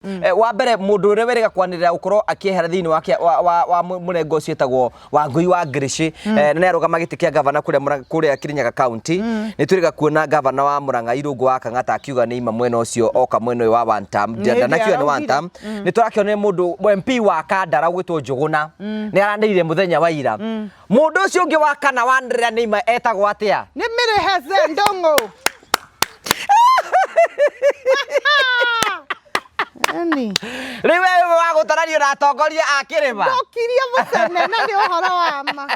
Wa mbere mũndũ ũrĩa wĩrĩga kwanĩrĩra gũkorwo akĩehera thĩinĩ wa, wa, wa, wa mũrengo ũcio wĩtagwo Wangũi wa Ngĩrĩcĩ na nĩ arũgama gĩtĩ kĩa gavana kũrĩa kũrĩa Kirinyaga County. Nĩ twĩrĩga kuona gavana wa Murang'a Irũngũ wa Kang'ata akiuga nĩ ima mwena ũcio oka mwena ũyũ wa one term. Nĩ Ndanakiuga nĩ one araugire. term. Nĩ tũrakĩonire mũndũ MP wa Kandara ũgwĩtwo Njũgũna nĩ aranĩrĩire mũthenya wa ira. Mũndũ ũcio ũngĩ wa kana wanĩrĩra nĩ ima etagwo atĩa? Nĩ Mĩrĩheze Ndũng'ũ. Eni. Rĩu we wĩ wa gũtaranio na atongoria a kĩrĩma. Ndũkirie mũcene na nĩ ũhoro wa ma.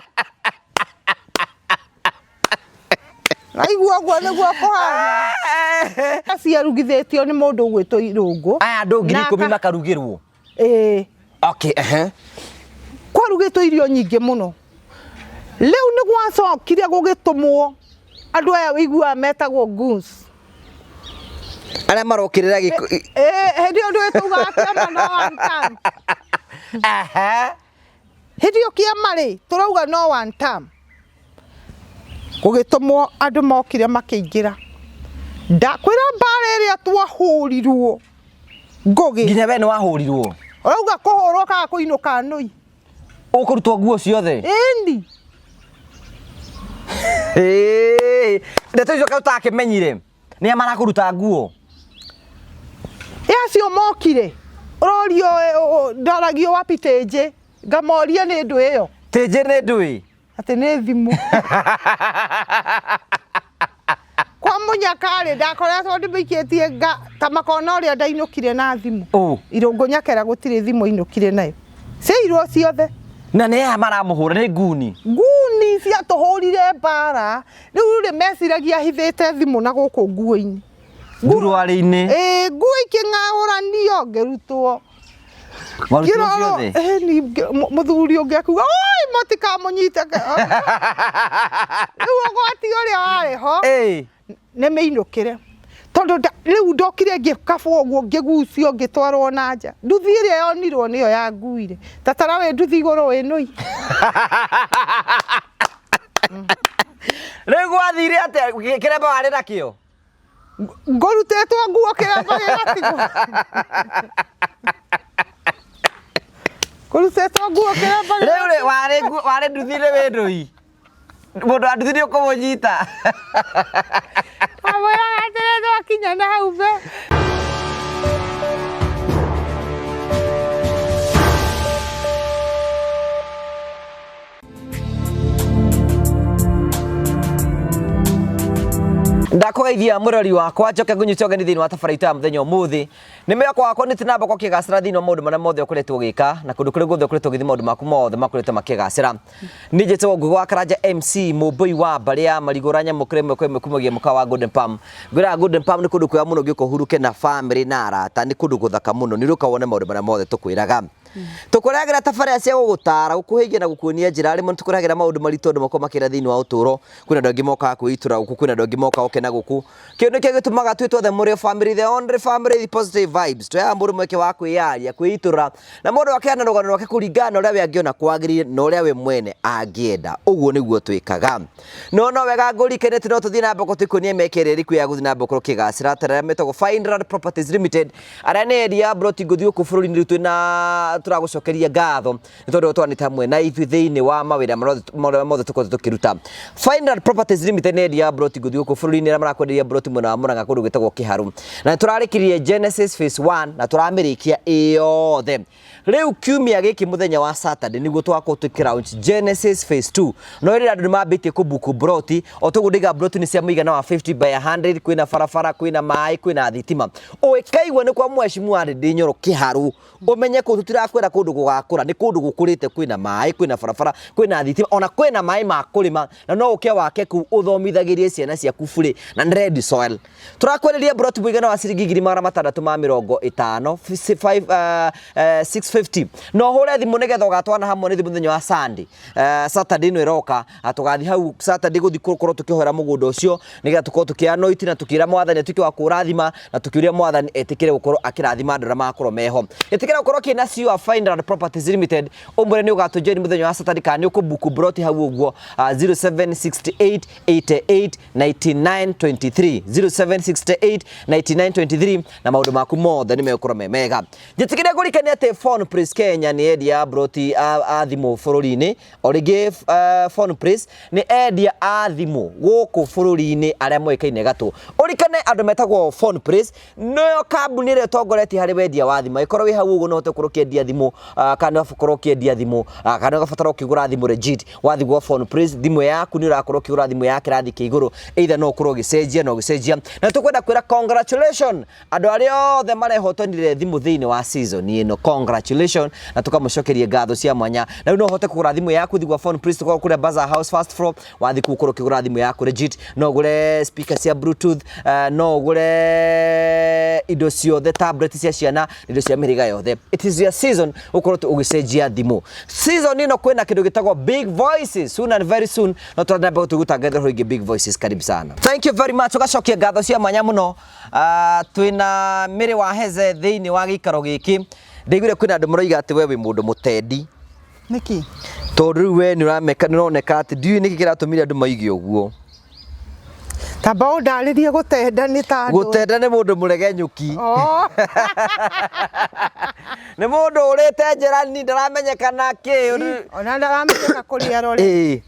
Naigua ũguo nĩguo kũhana. Ciarugithĩtio nĩ mũndũ ũgwĩtwo Irũngũ. Aya andũ ngiri Na ikũmi aka- makarugĩrwo. Ĩĩ. Okay, ehe. Kwarugĩtwo irio nyingĩ mũno. Rĩu nĩ gwacokire gũgĩtũmwo andũ aya ũiguaga metagwo goons. Arĩa marokĩrĩra gĩko. Ĩĩ, hĩndĩ ĩyo ndũĩ taugaga kĩama no one term. Ehe. Hĩndĩ ĩyo kĩama rĩ, tũrauga no one term. Gũgĩtũmwo andũ mokire makĩingĩra. Ndakwĩra mbara ĩrĩa twahũrirwo Ngũgĩ. Nginya we nĩ wahũrirwo. Ũrauga kũhũrwo kana kũinũka nũi? Ũkũrutwo nguo ciothe? Ĩni. Ĩĩ. Ndeto icio kaĩ ũtakĩmenyire? Nĩa marakũruta nguo? Ĩ acio mokire. Ũrorio ndoragio wapi tĩnjĩ. Ngamoria nĩ ndũ ĩyo. Tĩnjĩ nĩ ndũĩ? Atĩ nĩ thimũ. Kwa mũnyaka-rĩ, ndakoretwo ndĩmĩikĩtie nga ta makona ũrĩa ndainũkire na thimũ. Ũ. Irũngũ Nyakera gũtirĩ thimũ ainũkire nayo. Ciairwo ciothe. Na nĩ aya maramũhũra nĩ nguni. Nguni ciatũhũrire mbara. Rĩu rĩ meciragia hithĩte thimũ na gũkũ nguo-inĩ. Thuruarĩ-inĩ. Ĩĩ nguo ikĩng'aũranio ngĩrutwo. Warutirwo Ngĩrorwo, ciothe? ĩni, mũthuri ũngĩ akiuga oi mũtikamũnyite. Rĩu ũgwati ũrĩa warĩ ho Ĩĩ. nĩ mĩinũkĩre tondũ rĩu ndokire ngĩkabwo ũguo ngĩgucio ngĩtwarwo na nja. Nduthi ĩrĩa yonirwo nĩyo yanguire. Tatara wĩ nduthi igũrũ wĩ nũi. Rĩu gwathire atĩa? Kĩremba warĩ nakĩo? Ngũrutĩtwo nguo kĩremba gĩgatigwo. Ngũrutĩtwo nguo kĩremba Rĩu rĩ warĩ warĩ nduthi-inĩ wĩ ndũi. Mũndũ wa nduthi nĩ ũkũmũnyita. Amwĩraga atĩrĩ twakinya na hau be. Ndakũgeithia mũrori wakwa njoke ngũnyite ũgeni thĩinĩ wa tabarĩra itũ ya mũthenya ũmũthĩ. Nĩ mwĩhoko wakwa nĩ tũnamba kwa kĩgacĩra thĩinĩ wa maũndũ marĩa mothe ũkoretwo ũgĩka na kũndũ kũrĩa guothe ũkoretwo ũgĩthiĩ maũndũ maku mothe makoretwo makĩgacĩra. Niĩ njĩtagwo Ngũgĩ wa Karanja MC mũmbũi wa mbarĩ ya Marigũ nyamũkĩra ĩmwe kwa ĩmwe kumagia mũkawa wa Golden Palm. Ngwĩraga Golden Palm nĩ kũndũ kwega mũno ũngĩũka ũhurũke na famĩlĩ na arata, nĩ kũndũ gũthaka mũno, nĩ ũrĩũka wone maũndũ marĩa mothe tũkwĩraga. Tũkũrehagĩra tabarĩra cia gũgũtaara, gũkũhĩgia na gũkuonia njĩra. Rĩmwe nĩ tũkũrehagĩra maũndũ maritũ andũ makoragwo makĩra thĩinĩ wa ũtũũro. Kwĩna andũ angĩ mokaga kwĩitũra gũkũ, kwĩna andũ angĩ mokaga gũkena gũkũ. Kĩu nĩkĩo gĩtũmaga twĩtwo the Mũrĩo family, the only family with positive vibes. Tũheaga mũndũ mweke wa kwĩyaria, kwĩitũrũra na mũndũ akeana rũgano rwake kũringana na ũrĩa we angĩona kwagĩrĩire na ũrĩa we mwene angĩenda. Ũguo nĩguo twĩkaga. No no wega ngũrikane atĩ no tũthiĩ na mbere tũkuonie mĩeke ĩrĩa ĩrĩ kuo ya gũthiĩ na mbere gũkorwo ũkĩgacĩra ta arĩa metagwo Fineland Properties Limited. Arĩa nĩ endia a mburoti ngũthi gũkũ bũrũri-inĩ rĩu twĩna tũragũcokeria ngatho nĩ tondũ ũtwanĩte hamwe na ithuĩ thĩinĩ wa mawĩra marĩa mothe tũkoretwo tũkĩruta. Fineland Properties Limited nĩ endia a mburoti ngũthi gũkũ bũrũri-inĩ arĩa marakwenderia mburoti mwena wa Murang'a kũndũ gwĩtagwo Kĩharũ. Na nĩ tũrarĩkirie Genesis Phase 1 na tũramĩrĩkia ĩyothe. Rĩu kiumia gĩkĩ mũthenya wa Saturday nĩguo tũgakorwo tũkĩ launch Genesis Phase 2. No rĩrĩ andũ nĩ mambĩtie kũbuku mburoti, o toguo ndaiga mburoti nĩ cia mũigana wa 50 by 100, kwĩna barabara, kwĩna maĩ, kwĩna thitima. Ũĩkaigua nĩ kwa mheshimiwa Ndindi Nyoro Kĩharũ, ũmenye kũu tũtirakwĩra kũndũ gũgakũra, nĩ kũndũ gũkũrĩte, kwĩna maĩ, kwĩna barabara, kwĩna thitima, ona kwĩna maĩ ma kũrĩma, na no ũke wake kũu ũthomithagĩrie ciana ciaku burĩ, na nĩ red soil. Tũrakwenderia mburoti mũigana wa ciringi 650,000, 650. Na ũhũre thimũ nĩgetha ũgatwana hamwe na ithuĩ mũthenya wa Sunday. Saturday ĩno ĩroka, tũgathiĩ hau Saturday gũthiĩ gũkorwo tũkĩhoera mũgũnda ũcio nĩgetha tũkorwo tũkĩ-anoint na tũkĩra mwathani atuĩke wa kũũrathima na tũkĩũria mwathani etĩkĩre gũkorwo akĩrathima andũ arĩa magakorwo meho. Ĩtĩkĩra gũkorwo ũkĩna sure Fineland Properties Limited ũmwĩre nĩ ũgatũjoin mũthenya wa Saturday kana nĩ ũkũbuku broti hau ũguo 0768 88 99 23 0768 99 23 na maũndũ maku mothe nĩ megũkorwo me mega. Njĩtĩkĩria ngũririkanie atĩ Phone Place Kenya nĩ endia a broti a thimũ bũrũri-inĩ. O rĩngĩ Phone Place nĩ endia a thimũ gũkũ bũrũri-inĩ arĩa moĩkaine gatũ. Ũririkane andũ metagwo Phone Place nĩyo kambuni ĩrĩa ĩtongoretie harĩ wendia wa thimũ. Angĩkorwo wĩ hau ũguo no ũhote gũkorwo ũkĩendia thimũ kana nĩ ũrakorwo ũkĩendia thimũ kana nĩ ũrabatara ũkĩgũra thimũ legit, wathiĩ gwa Phone Place thimũ yaku nĩ ũrakorwo ũkĩgũra thimũ ya kĩrathi kĩa igũrũ, either no ũkorwo ũgĩcenjia na ũgĩcenjia. Na tũkwenda kwĩra congratulation andũ arĩa othe marehotanire thimũ thĩinĩ wa season ĩno, congratulation, na tũkamũcokeria ngatho cia mwanya. Na rĩu no ũhote kũgũra thimũ yaku thiĩ gwa Phone Place, tũkoragwo kũrĩa Bazaar House first floor, wathiĩ kũu ũkorwo ũkĩgũra thimũ yaku legit. No ũgũre speaker cia bluetooth, no ũgũre indo ciothe, tablet cia ciana, indo cia mĩhĩrĩga yothe. It is your season ũkorwo ũgĩcenjia thimũ. Season ĩno kwĩna kĩndũ gĩtagwo Big Voices, soon and very soon no tũrathiĩ na mbere tũgũtangatha ũhoro wĩgiĩ Big Voices. Karibu sana, thank you very much. Ũgacokia ngatho cia mwanya mũno. Twĩna Mary wa Heze thĩinĩ wa gĩikaro gĩkĩ. Ndaiguire kwĩna andũ maroiga atĩ we wĩ mũndũ mũtendi. Nĩkĩ? Tondũ rĩu we nĩ ũrameka, nĩ ũroneka atĩ ndiũĩ nĩkĩ kĩratũmire andũ maige ũguo. Tamba ũndarĩrie gũtenda nĩ ta andũ. Gũtenda nĩ mũndũ mũregenyũki. Oh. Nĩ mũndũ ũrĩte njĩra-inĩ ndaramenyekana kĩ. Ona ndaramenyeka kũrĩa arore. Ĩĩ.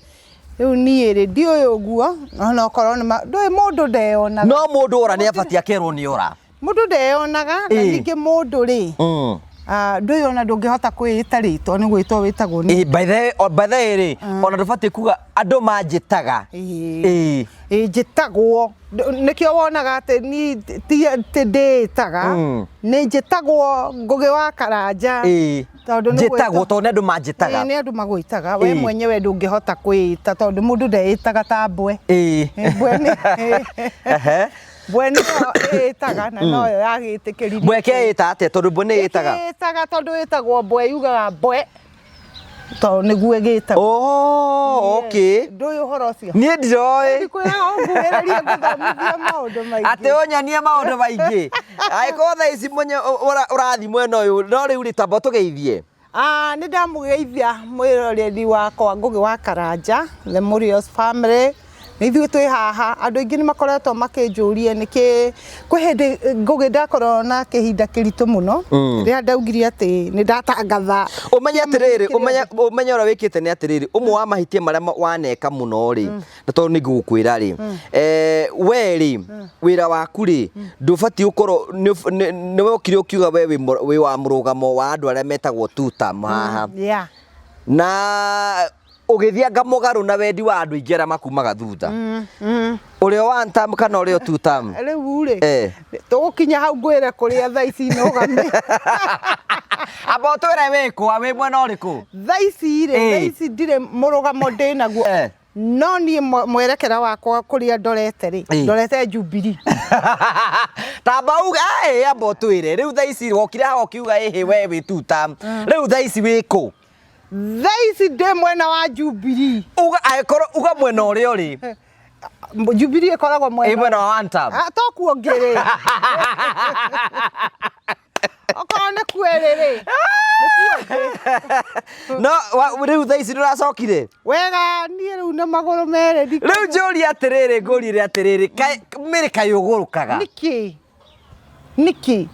Rĩu niĩ rĩ ndiũĩ ũguo ona okorwo nĩ ndũĩ mũndũ ndeyonaga. No mũndũ ora nĩ abatiĩ akerwo nĩ ora. Mũndũ ndeyonaga na ningĩ mũndũ rĩ ndũĩ ona ndũngĩhota kwĩĩta rĩtwa nĩ gwĩtwo wĩtagwo nĩ. Ĩĩ, by the way, by the way rĩ, ona ndũbatiĩ kuga andũ manjĩtaga. Ĩĩ. Ĩĩ, njĩtagwo. Nĩkĩo wonaga atĩ niĩ ti atĩ ndĩĩtaga, nĩ njĩtagwo Ngũgĩ wa Karanja. Tondũ nĩ Njĩtagwo gwĩtwo tondũ nĩ andũ manjĩtaga. Ĩĩ, nĩ andũ magwĩtaga. We mwenyewe ndũngĩhota kwĩĩta tondũ mũndũ ndeĩtaga ta mbwe. Mbwe nĩ mbwe nĩyo ĩĩtaga na noyo yagĩtĩkĩririo. Mbwe ĩkeĩta atĩa tondũ mbwe nĩ ĩĩtaga? Ĩkĩĩtaga tondũ ĩtagwo mbwe yugaga mbwe. Tondũ nĩguo ĩgĩtagwo. Oh, okay. Ndũĩ ũhoro ũcio? Niĩ ndiroĩ. Ndikwĩraga ũnguhĩrĩrie ngũthomithie maũndũ maingĩ. Atĩ ũnyonie maũndũ maingĩ. Angĩkorwo thaa ici mwenye ũrathiĩ mwena ũyũ, no rĩu rĩ tamba ũtũgeithie. Nĩ ndamũgeithia mwĩroreri wakwa Ngũgĩ wa Karanja, The Murios Family. Nĩ ithuĩ twĩ haha, andũ aingĩ nĩ makoretwo makĩnjũria nĩkĩ, kwĩ hĩndĩ Ngũgĩ ndakorwo na kĩhinda kĩritũ mũno, rĩrĩa ndaugire atĩ nĩ ndatangatha. Ũmenye atĩrĩrĩ, ũmenye ũrĩa wĩkĩte nĩ atĩrĩrĩ, ũmwe wa mahĩtia marĩa waneka mũno rĩ, na tondũ nĩ ngũgũkwĩra rĩ, we rĩ, wĩra waku rĩ, ndũbatiĩ gũkorwo, nĩ wokire ũkiuga we wĩ wa mũrũgamo wa andũ arĩa metagwo tutam haha. Na ũgĩthianga mũgarũ na wendi wa andũ aingĩ arĩa makumaga thutha. Ũrĩa one term kana ũrĩa two term? Rĩu rĩ, tũgũkinya hau ngwĩre kũrĩa thaa ici nũgamĩ. Amba ũtwĩre wĩ kũ, wĩ mwena ũrĩkũ? Thaa ici rĩ, thaa ici ndirĩ mũrũgamo ndĩ naguo. No niĩ mwerekera wakwa kũrĩa ndorete rĩ, ndorete Jubilee. Tamba uge, amba ũtwĩre, rĩu thaa ici wokire haha ũkiuga ĩhĩ we wĩ two term. Rĩu thaa ici wĩ kũ? Thaa ici ndĩ mwena wa Jubilee. Uga angĩkorwo uga mwena ũrĩa ũrĩ. Jubilee ĩkoragwo mwena. Ĩ mwena wa one term. To kuo ngĩrĩ. Okorwo nĩ kuo ĩrĩ rĩ. No rĩu thaa ici ndũracokire? Wega niĩ rĩu na magũrũ merĩ ndikũ. Rĩu njũrie atĩrĩrĩ, ngũrie atĩrĩrĩ, mĩrĩ kaĩ ũgũrũkaga? Nĩkĩ? Nĩkĩ?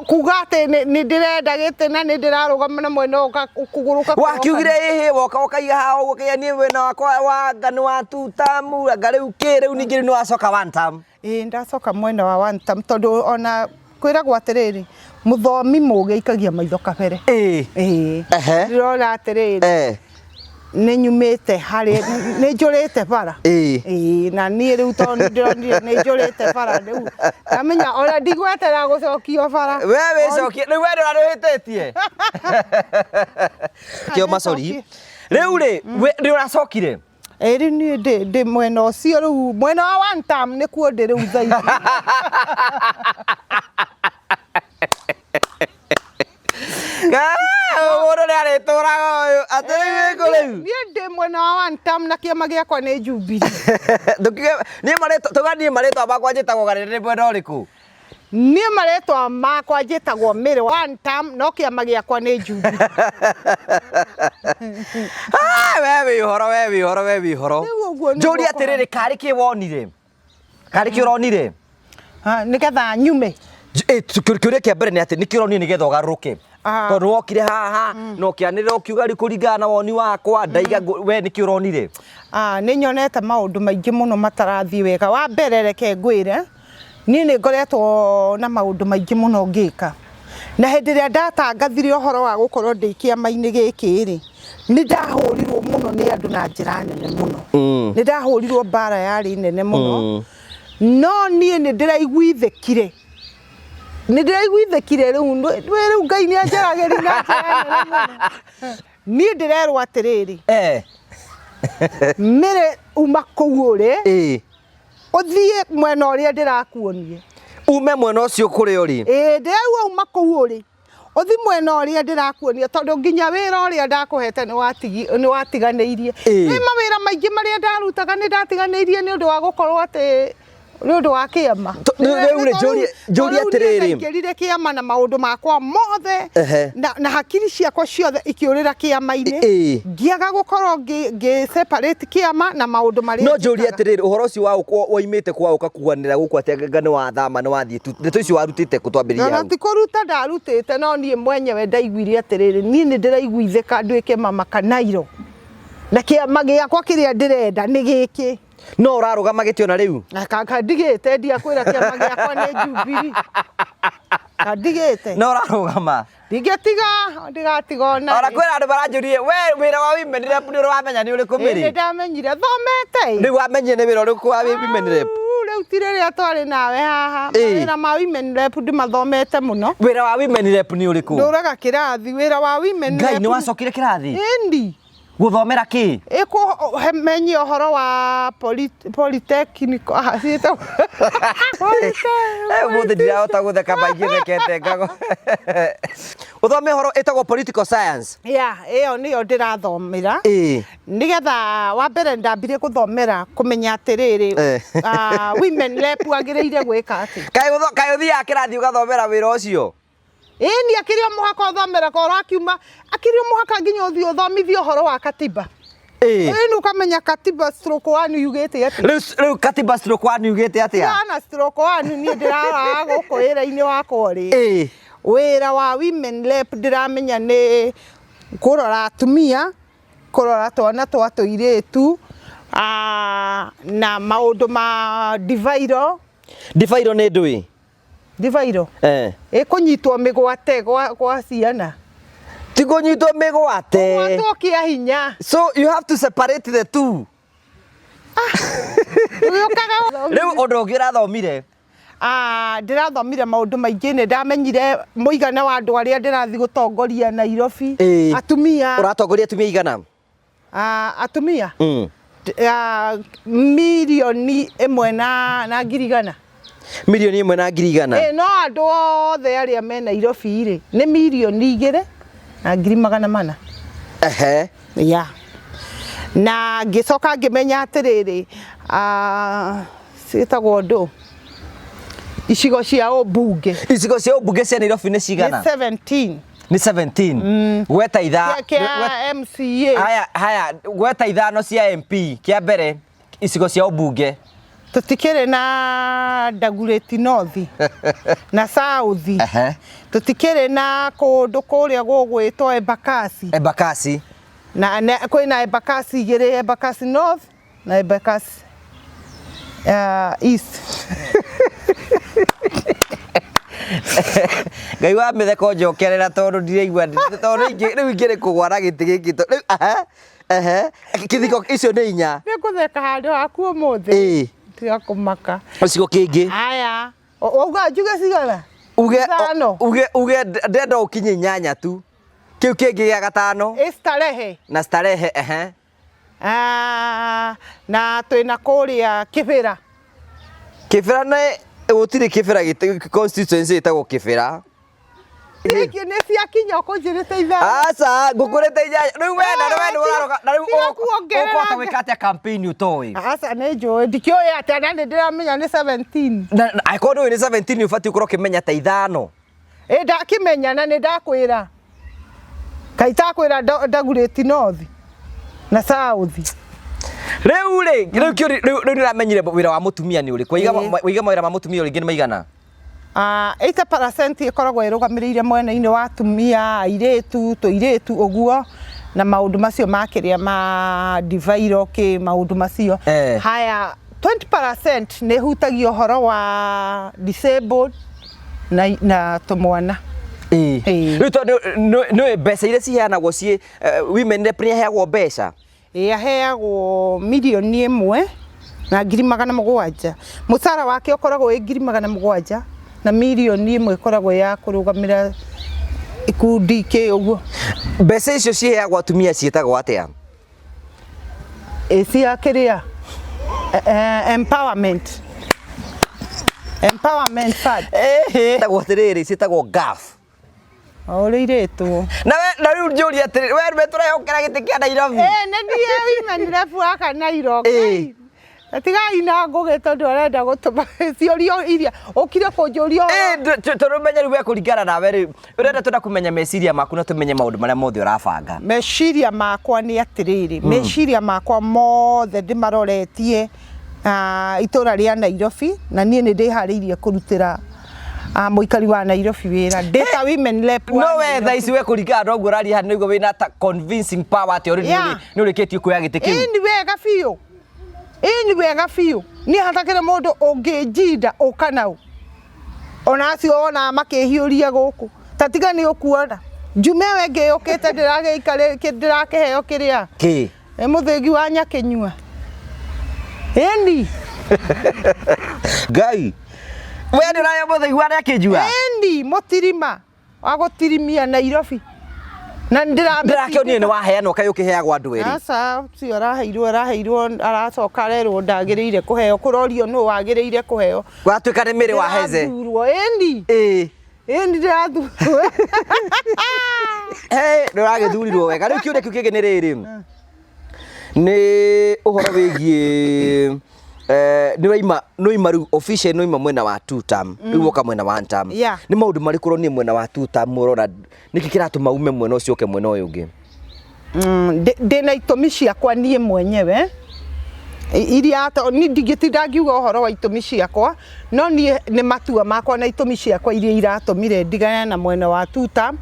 Kuga atĩ nĩ ndĩrenda gĩtĩ na nĩ ndĩrarũgama na mwena ũyũ kũgũrũka. Wakiugire ĩhĩ woka ũkaiga haha ũguo ũkaiga niĩ mwena wakwa wa anga nĩ wa two term, anga rĩu kĩ rĩu ningĩ rĩu nĩ wacoka one term. Ĩĩ ndacoka mwena wa one term tondũ ona kwĩragwo atĩrĩrĩ, mũthomi mũgĩ aikagia maitho kabere. Ĩĩ. Ĩĩ. Ndĩrona atĩrĩrĩ, nĩ nyumĩte harĩ, nĩ njũrĩte bara. Ĩĩ. Ĩĩ, na niĩ rĩu tondũ nĩ ndĩronire nĩ njũrĩte bara rĩu ndamenya ona ndigweterera gũcokio bara. We wĩcokie, rĩu we ndũrarĩhĩtĩtie. Kĩo macori. Rĩu rĩ, nĩ ũracokire? Ĩĩ rĩu niĩ ndĩ mwena ũcio rĩu, mwena wa one term nĩkuo ndĩ rĩu thaa ici. Mũndũ nĩ arĩtũraga ũyũ, atĩ rĩu wĩ kũ rĩu? Niĩ ndĩ mwena wa one term na kĩama gĩakwa nĩ Jubilee. Tũkiuge, niĩ marĩtwa, tauga niĩ marĩtwa makwa njĩtagwo Garĩrĩ, ndĩ mwena ũrĩkũ? Niĩ marĩtwa makwa njĩtagwo Mary one term, no kĩama gĩakwa nĩ Jubilee. Ah, we wĩ ũhoro, we wĩ ũhoro, we wĩ ũhoro. Rĩu ũguo nĩguo Njũrie atĩrĩrĩ, karĩ kĩ wonire? Karĩ kĩ ũronire? Ah, nĩgetha nyume. Kĩũria kĩa mbere nĩ atĩ nĩkĩ ũronire nĩgetha ũgarũrũke? Ah. Tondũ wokire haha na ũkĩanĩrĩra ũkiuga rĩu kũringana na woni wakwa ndaiga we nĩkĩ ũronire? Ah, nĩ nyonete maũndũ maingĩ mũno matarathiĩ wega. Wa mbere reke ngwĩre, niĩ nĩ ngoretwo na maũndũ maingĩ mũno ngĩka. Na hĩndĩ ĩrĩa ndatangathire ũhoro wa gũkorwo ndĩ kĩama-inĩ gĩkĩ rĩ, nĩ ndahũrirwo mũno nĩ andũ na njĩra nene mũno. Nĩ ndahũrirwo mbara yarĩ nene mũno. No niĩ nĩ ndĩraiguithĩkire. Nĩ ndĩraiguithĩkire rĩu, rĩu Ngai nĩ anjaragĩria na njĩra nene mũno. Niĩ ndĩrerwo atĩrĩrĩ, Mary uma kũu ũrĩ, ũthiĩ mwena ũrĩa ndĩrakuonia. Ume mwena ũcio kũrĩa ũrĩ. Ĩĩ, ndĩraigua uma kũu ũrĩ, ũthiĩ mwena ũrĩa ndĩrakuonia, tondũ nginya wĩra ũrĩa ndakũhete nĩ watiganĩirie. Nĩ mawĩra maingĩ marĩa ndarutaga nĩ ndatiganĩirie nĩ ũndũ wa gũkorwo atĩ nĩ ũndũ wa kĩama. Rĩu rĩ, njũrie atĩrĩrĩ. Ndaingĩrire kĩama na maũndũ makwa mothe na hakiri ciakwa ciothe ikĩũrĩra kĩama-inĩ. Ngĩaga gũkorwo ngĩ separate kĩama na maũndũ marĩa No njũrie njĩkaga. atĩrĩrĩ, ũhoro ũcio wa woimĩte kwa ũka kuganĩra gũkũ atĩ anga nĩ wathama nĩ wathiĩ tu. Ndeto icio warutĩte kũ twambĩrĩrie Na hau? ti kũruta ndarutĩte, no niĩ mwenyewe ndaiguire atĩrĩrĩ, niĩ nĩ ndĩraiguithĩka nduĩke mama Kanairo. Na kĩama gĩakwa kĩrĩa ndĩrenda nĩ gĩkĩ. No ũrarũgama gĩtĩ ona rĩu? Na kandigĩte, ndiakwĩra kĩama gĩakwa nĩ Jubilee. Kandigĩte. No ũrarũgama? Ndingĩtiga, ndigatiga ona Ona rĩ. kwĩna andũ maranjũrie, we wĩra wa women rep nĩ ũrĩ wamenya nĩ ũrĩkũ Ĩĩ, nĩ Mary? ndamenyire, thomete ĩ. Rĩu wamenyire nĩ wĩra ũrĩkũ wa women rep? Au, rĩu ti rĩrĩa twarĩ nawe haha. Mawĩra ma women rep ndimathomete mũno. Wĩra wa women rep nĩ ũrĩkũ? Ndũraga kĩrathi, wĩra wa women Ngai, rep. nĩ wacokire kĩrathi? Ĩni. Gũthomera kĩ? Ĩkũmenya ũhoro wa polytechnic, ah, ciĩtagwo Ũmũthĩ ndirahota gũtheka maingĩ thekete ngago. Ũthome ũhoro ĩtagwo political science. Yeah, ĩyo nĩyo ndĩrathomera. Nĩgetha wa mbere ndambire gũthomera kũmenya atĩrĩrĩ, women rep agĩrĩire gwĩka atĩa. Kaĩ ũthiaga kĩrathi ũgathomera wĩra ũcio? Ĩni, akĩrĩ o mũhaka ũthomera ka ũrakiuma, akĩrĩ o mũhaka nginya ũthiĩ ũthomithie ũhoro wa katiba. Ĩni, ũkamenya katiba stroke one yugĩte atĩa. Rĩu katiba stroke one yugĩte atĩa? Kana stroke one niĩ ndĩraraga gũkũ wĩra-inĩ wakwa rĩ. Wĩra wa women rep ndĩramenya nĩ kũrora atumia, kũrora twana twa tũirĩtu, na maũndũ ma ndivairo. Ndivairo nĩ ndũĩ? Ndivairo? Ĩkũnyitwo mĩgwate gwa ciana. Ti kũnyitwo mĩgwate. Kũgwatwo kĩa hinya. So you have to separate the two. Ũgĩũkaga Rĩu ũndũ ũngĩ ũrathomire? Ndĩrathomire maũndũ maingĩ, nĩ ndamenyire mũigana wa andũ arĩa ndĩrathiĩ gũtongoria Nairobi. Atumia. Ũratongoria atumia igana? Atumia? Mirioni ĩmwe na ngiri igana. Mirioni ĩmwe na ngiri igana? No andũ othe arĩa me Nairobi rĩ, nĩ mirioni igĩrĩ na ngiri magana mana. Yeah. Na ngĩcoka ngĩmenya atĩrĩrĩ, ciĩtagwo ndũ? Icigo cia ũmbunge. Icigo cia ũmbunge cia Nairobi nĩ cigana? Nĩ 17. Nĩ 17. Gweta itha. Kĩa MCA. Haya, haya, gweta ithano cia MP. Kĩa mbere, icigo cia ũmbunge. Tũtikĩrĩ na Dagoretti North na South. Tũtikĩrĩ na kũndũ kũrĩa gũgwĩtwo Embakasi. Embakasi. Na kwĩna Embakasi igĩrĩ, Embakasi North na Embakasi East. Ngai wa mĩtheko njokerera tondũ ndiraigua tondũ rĩu ingĩrĩ kũgwa na gĩtĩ gĩkĩ rĩu, aha, ehe, kĩthiko icio nĩ inya. Nĩ ngũtheka handũ haku ũmũthĩ. Tiga kũmaka. Gĩcigo kĩngĩ. Haya. Wauga njuge cigana? Uge, Ithano. uge, uge ndenda ũkinye inyanya tu. Kĩu kĩngĩ gĩa gatano. Ĩ Starehe. Na Starehe, ehe. Na twĩna kũrĩa Kĩbĩra. Kĩbĩra nĩ gũtirĩ Kĩbĩra constituency ĩtagwo Kĩbĩra. Gĩkĩ nĩ ciakinya ũkũnjĩrĩte ithano. Aca, ngũkũrĩte inyanya. Rĩu we na we nĩ ũraroga na rĩu Tiga kuongerera. ũkũhota gwĩka atĩa campaign ũtoĩ? Aca nĩ njũĩ ndikĩũĩ atĩa na nĩ ndĩramenya nĩ 17. Na angĩkorwo ndũĩ nĩ 17 ũbatiĩ ũkorwo ũkĩmenya ta ithano. Ĩ ndakĩmenya na nĩ ndakwĩra. Kaĩ itakwĩra ndagurĩti north na south. Rĩu rĩ, rĩu kĩũria rĩu rĩu nĩũramenyire wĩra wa mũtumia nĩ ũrĩkũ? Waiga Ĩĩ. waiga mawĩra ma mũtumia rĩngĩ nĩ maigana? 80% ĩkoragwo ĩrũgamĩrĩire mwena-inĩ wa atumia, airĩtu, tũirĩtu ũguo na maũndũ macio ma kĩrĩa ma ndivairo kĩ maũndũ macio. Haya 20% nĩ ĩhutagia ũhoro wa disabled na tũmwana. Ĩĩ. Rĩu tondũ nĩ mbeca iria ciheanagwo ciĩ women rep nĩ aheagwo mbeca? Ĩĩ aheagwo mirioni ĩmwe na 700,000. Mũcara wake ũkoragwo wĩ 700,000 na mirioni 1 ĩkoragwo ya kũrũgamĩra ikundi kĩ ũguo. Mbeca icio ciheagwo atumia ciĩtagwo atĩa? Ĩ cia kĩrĩa? Empowerment. Empowerment fund. Ciĩtagwo atĩrĩrĩ, ciĩtagwo GAF. O ũrĩa irĩtwo. Na we na rĩu njũrie atĩrĩrĩ, we nĩwe tũrehokera gĩtĩ kĩa Nairobi? Ĩĩ nĩ niĩ women rep wa Nairobi. Tigai na Ngũgĩ tondũ arenda gũtũma ciũria iria ũkire kũnjũria ũhoro. Ĩĩ tondũ menye rĩu we kũringana nawe rĩ, ũrenda twenda kũmenya meciria maku na tũmenye maũndũ marĩa mothe ũrabanga. Meciria makwa nĩ atĩrĩrĩ, meciria makwa mothe ndĩmaroretie itũra rĩa Nairobi na niĩ nĩ ndĩharĩirie kũrutĩra mũikari wa Nairobi wĩra ndĩ ta women rep wa No we thaa Nairobi. ici we kũringana na ũguo ũraria haha nĩguo wĩna ta convincing power atĩ already nĩ ũrĩkĩtie kuoya gĩtĩ kĩu. Ĩĩ nĩ wega biũ. Ĩĩ nĩ wega biũ. Niĩ hatakĩrĩ mũndũ ũngĩnjinda ũka nau. Ona acio wonaga makĩhiũria gũkũ. Ta tiga nĩ ũkuona. Njume ĩyo ĩngĩ yũkĩte ndĩrakĩheo kĩrĩa. Kĩ? Nĩ mũthĩgi wa nyakĩnyua. Ĩni. Ngai. We nĩ ũraheo mũthĩgi wa nyakĩnyua? Ĩni, mũtirima wa gũtirimia Nairobi. Na nĩ Ndĩrakĩonire nĩ waheanwo kaĩ ũkĩheagwo andũ erĩ. Aca, ũcio araheirwo aracoka arerwo ndagĩrĩire kũheo, kũrorio nũ wagĩrĩire kũheo. Watuĩka nĩ mĩrĩ wa Heze. Ndĩrathurwo, ĩni. Ĩĩ. Ĩni ndĩrathurwo. Hey, nĩ ũragĩthurirwo wega. Rĩu kĩũria kĩu kĩngĩ nĩ rĩrĩ. Nĩ ũhoro wĩgiĩ nĩ waima nĩ waima rĩu officially nĩ waima mwena wa two term rĩu woka mwena wa one term. Nĩ maũndũ marĩkũ ũronire mwena wa two term ũrona nĩkĩ kĩratũma ume mwena ũcio ũke mwena ũyũ ũngĩ? Ndĩna itũmi ciakwa niĩ mwenyewe iria niĩ ndingĩtinda ngiuga ũhoro wa itũmi ciakwa, no niĩ nĩ matua makwa na itũmi ciakwa iria iratũmire ndigane na mwena wa two term,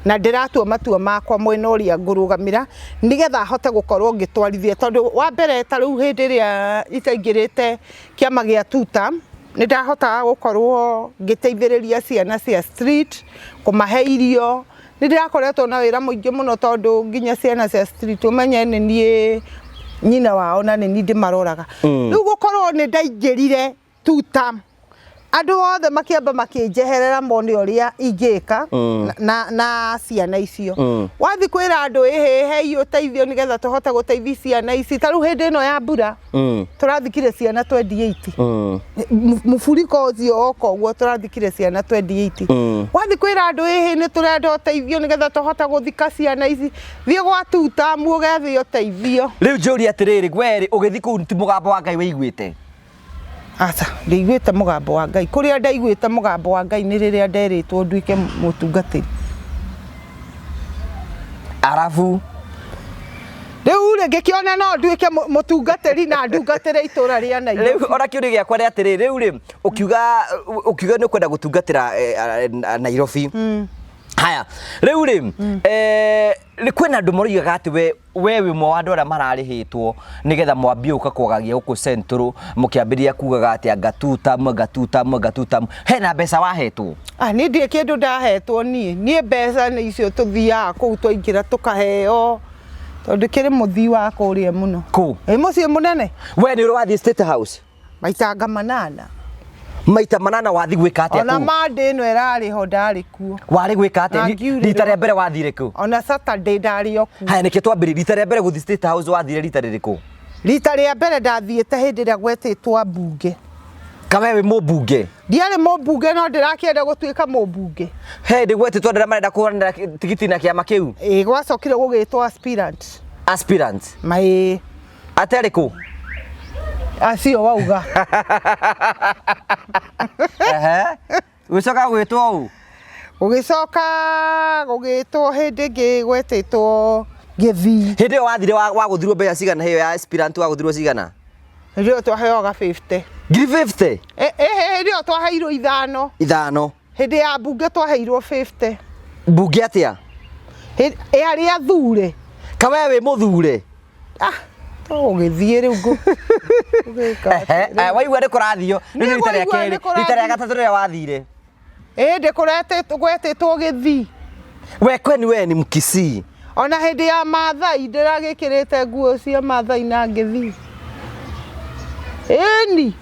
na ndĩratua matua makwa mwena ũrĩa ngũrũgamĩra nĩgetha hote gũkorwo ngĩtwarithia, tondũ wa mbere ta rĩu hĩndĩ ĩrĩa itaingĩrĩte kĩama gĩa two term, nĩ ndahotaga gũkorwo ngĩteithĩrĩria ciana cia street, kũmahe irio, nĩ ndĩrakoretwo na wĩra mũingĩ mũno tondũ nginya ciana cia street ũmenye nĩ niĩ nyina wao na nĩ niĩ ndĩmaroraga. Rĩu gũkorwo nĩ ndaingĩrire two term, andũ othe makĩamba makĩnjeherera mone ũrĩa ingĩka na ciana icio. Wathiĩ kwĩra andũ ĩhĩ hei ũteithio nĩgetha tũhote gũteithia ciana ici, ta rĩu hĩndĩ ĩno ya mbura tũrathikire ciana 28. Mũburiko ũcio woka ũguo tũrathikire ciana 28. Wathiĩ kwĩra andũ ĩhĩ nĩ tũrenda ũteithio nĩgetha tũhote gũthika ciana ici, thiĩ gwa two term ũgethe ũteithio. Rĩu njũrie atĩrĩrĩ, we rĩ ũgĩthiĩ kũu ti mũgambo wa Ngai wĩiguĩte? Aca, ndĩiguĩte mũgambo wa Ngai. Kũrĩa ndaiguĩte mũgambo wa Ngai nĩ rĩrĩa nderĩtwo nduĩke mũtungatĩri. Arabu Rĩu rĩ ngĩkĩona no nduĩke mũtungatĩri na ndungatĩre itũra rĩa Nairobi. Rĩu ona kĩũria gĩakwa nĩ atĩrĩrĩ, rĩu rĩ ũkiuga nĩ ũkwenda gũtungatĩra Nairobi. Haya, rĩu rĩ kwĩna andũ maroigaga atĩ we wĩ ũmwe wa andũ arĩa mararĩhĩtwo nĩgetha mwambie gũka kwagagia gũkũ Central, mũkĩambĩrĩria kugaga atĩ anga two term, anga two term, anga two term. Hena mbeca wahetwo? Niĩ ndirĩ kĩndũ ndahetwo niĩ. Niĩ mbeca nĩ icio tũthiaga kũu twaingĩra tũkaheo, tondũ kĩrĩ mũthii wa kũrĩa mũno. Kũ? Ĩ mũciĩ mũnene. We nĩ ũrĩ wathiĩ State House? Maitanga manana. Maita manana wathiĩ gwĩka atĩa Ona kũu? Monday ĩno ĩrarĩ ho ndarĩ kuo. Warĩ gwĩka atĩa? Na ngiurĩrwo. Rita rĩa mbere wathire kũ? Ona Saturday ndarĩ o kuo. Haya, nĩkĩo twambĩrĩrie. Rita rĩa mbere gũthiĩ State House wathire rita rĩrĩkũ? Rita rĩa mbere ndathiĩte hĩndĩ ĩrĩa gwetĩtwo ambunge. Kawe wĩ mũmbunge? Ndiarĩ mũmbunge no ndĩrakĩenda gũtuĩka mũmbunge. He hĩndĩ gwetĩtwo andũ arĩa marenda kũhũranĩra tigiti na kĩama kĩu? Ĩĩ, gwacokire gũgĩtwo aspirant. Aspirant. Maĩ. Ate arĩkũ? Acio wauga. Ehe. Gũcoka gwĩtwo ũ? Gũgĩcoka gũgĩtwo hĩndĩ ĩngĩ gwetĩtwo gĩthii. Hĩndĩ ĩyo wathire wagũthirwo mbeca cigana hĩyo ya aspirant wagũthirwo cigana? Hĩndĩ ĩyo twaheoga 50. Ngiri 50? Hĩndĩ ĩyo twaheirwo ithano. Ithano. Hĩndĩ ya mbunge twaheirwo 50. Mbunge atĩa? Ĩ arĩa athure. Kawe wĩ mũthure? Ah, tũgũgĩthiĩ rĩu ngũ. Ũgĩka Ehe, atĩa? eh, waigua nĩ kũrathio rĩu nĩ rita rĩa Nĩ ngũigua kerĩ nĩ kũrathio. rita rĩa gatatũ rĩrĩa wathire. Ĩndĩ kũretĩtwo gwetĩtwo gĩthii. We kweni we ni Mkisii. Ona hĩndĩ ya Maathai ndĩragĩkĩrĩte nguo cia Maathai na ngĩthiĩ. Ĩni.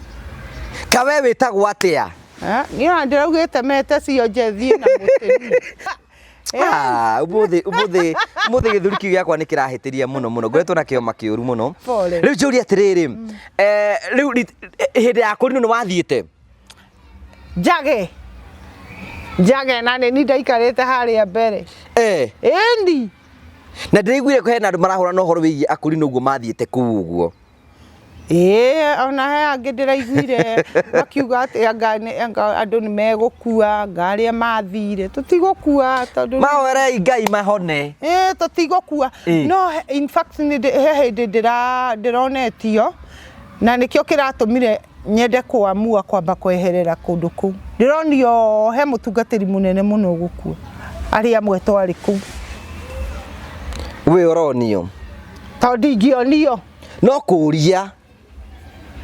Kawe wĩtagwo atĩa? Eh, niĩ ona ndĩraugĩte mete cionje thiĩ na mũtĩ niĩ. Ah, ũmũthĩ ũmũthĩ ũmũthĩ gĩthũri kĩu gĩakwa nĩ kĩrahĩtĩria mũno mũno ngoretwo na kĩoma kĩũru mũno. Pole. Rĩu njũrie atĩrĩrĩ, eh, rĩu hĩndĩ ya kũrinũ nĩ wathiĩte? Njage. Njage na nĩ niĩ ndaikarĩte harĩa mbere. Eh. Ĩni. Na ndĩraiguire hena andũ marahũrana ũhoro wĩgiĩ akũrinũ ũguo mathiĩte kũu ũguo. Ĩĩ ona he angĩ ndĩraiguire makiuga atĩ anga anga andũ nĩ megũkua, anga arĩa mathire. Tũtigũkua tondũ Mahoerei Ngai mahone. Ĩĩ tũtigũkua. Ĩĩ. No in fact nĩ he hĩndĩ ndĩronetio na nĩkĩo kĩratũmire nyende kũamua kwamba kweherera kũndũ kũu. Ndĩronio he mũtungatĩri mũnene mũno ũgũkua arĩa amwe twarĩ kũu. We ũronio? Tondũ ndingĩonio. No kũria.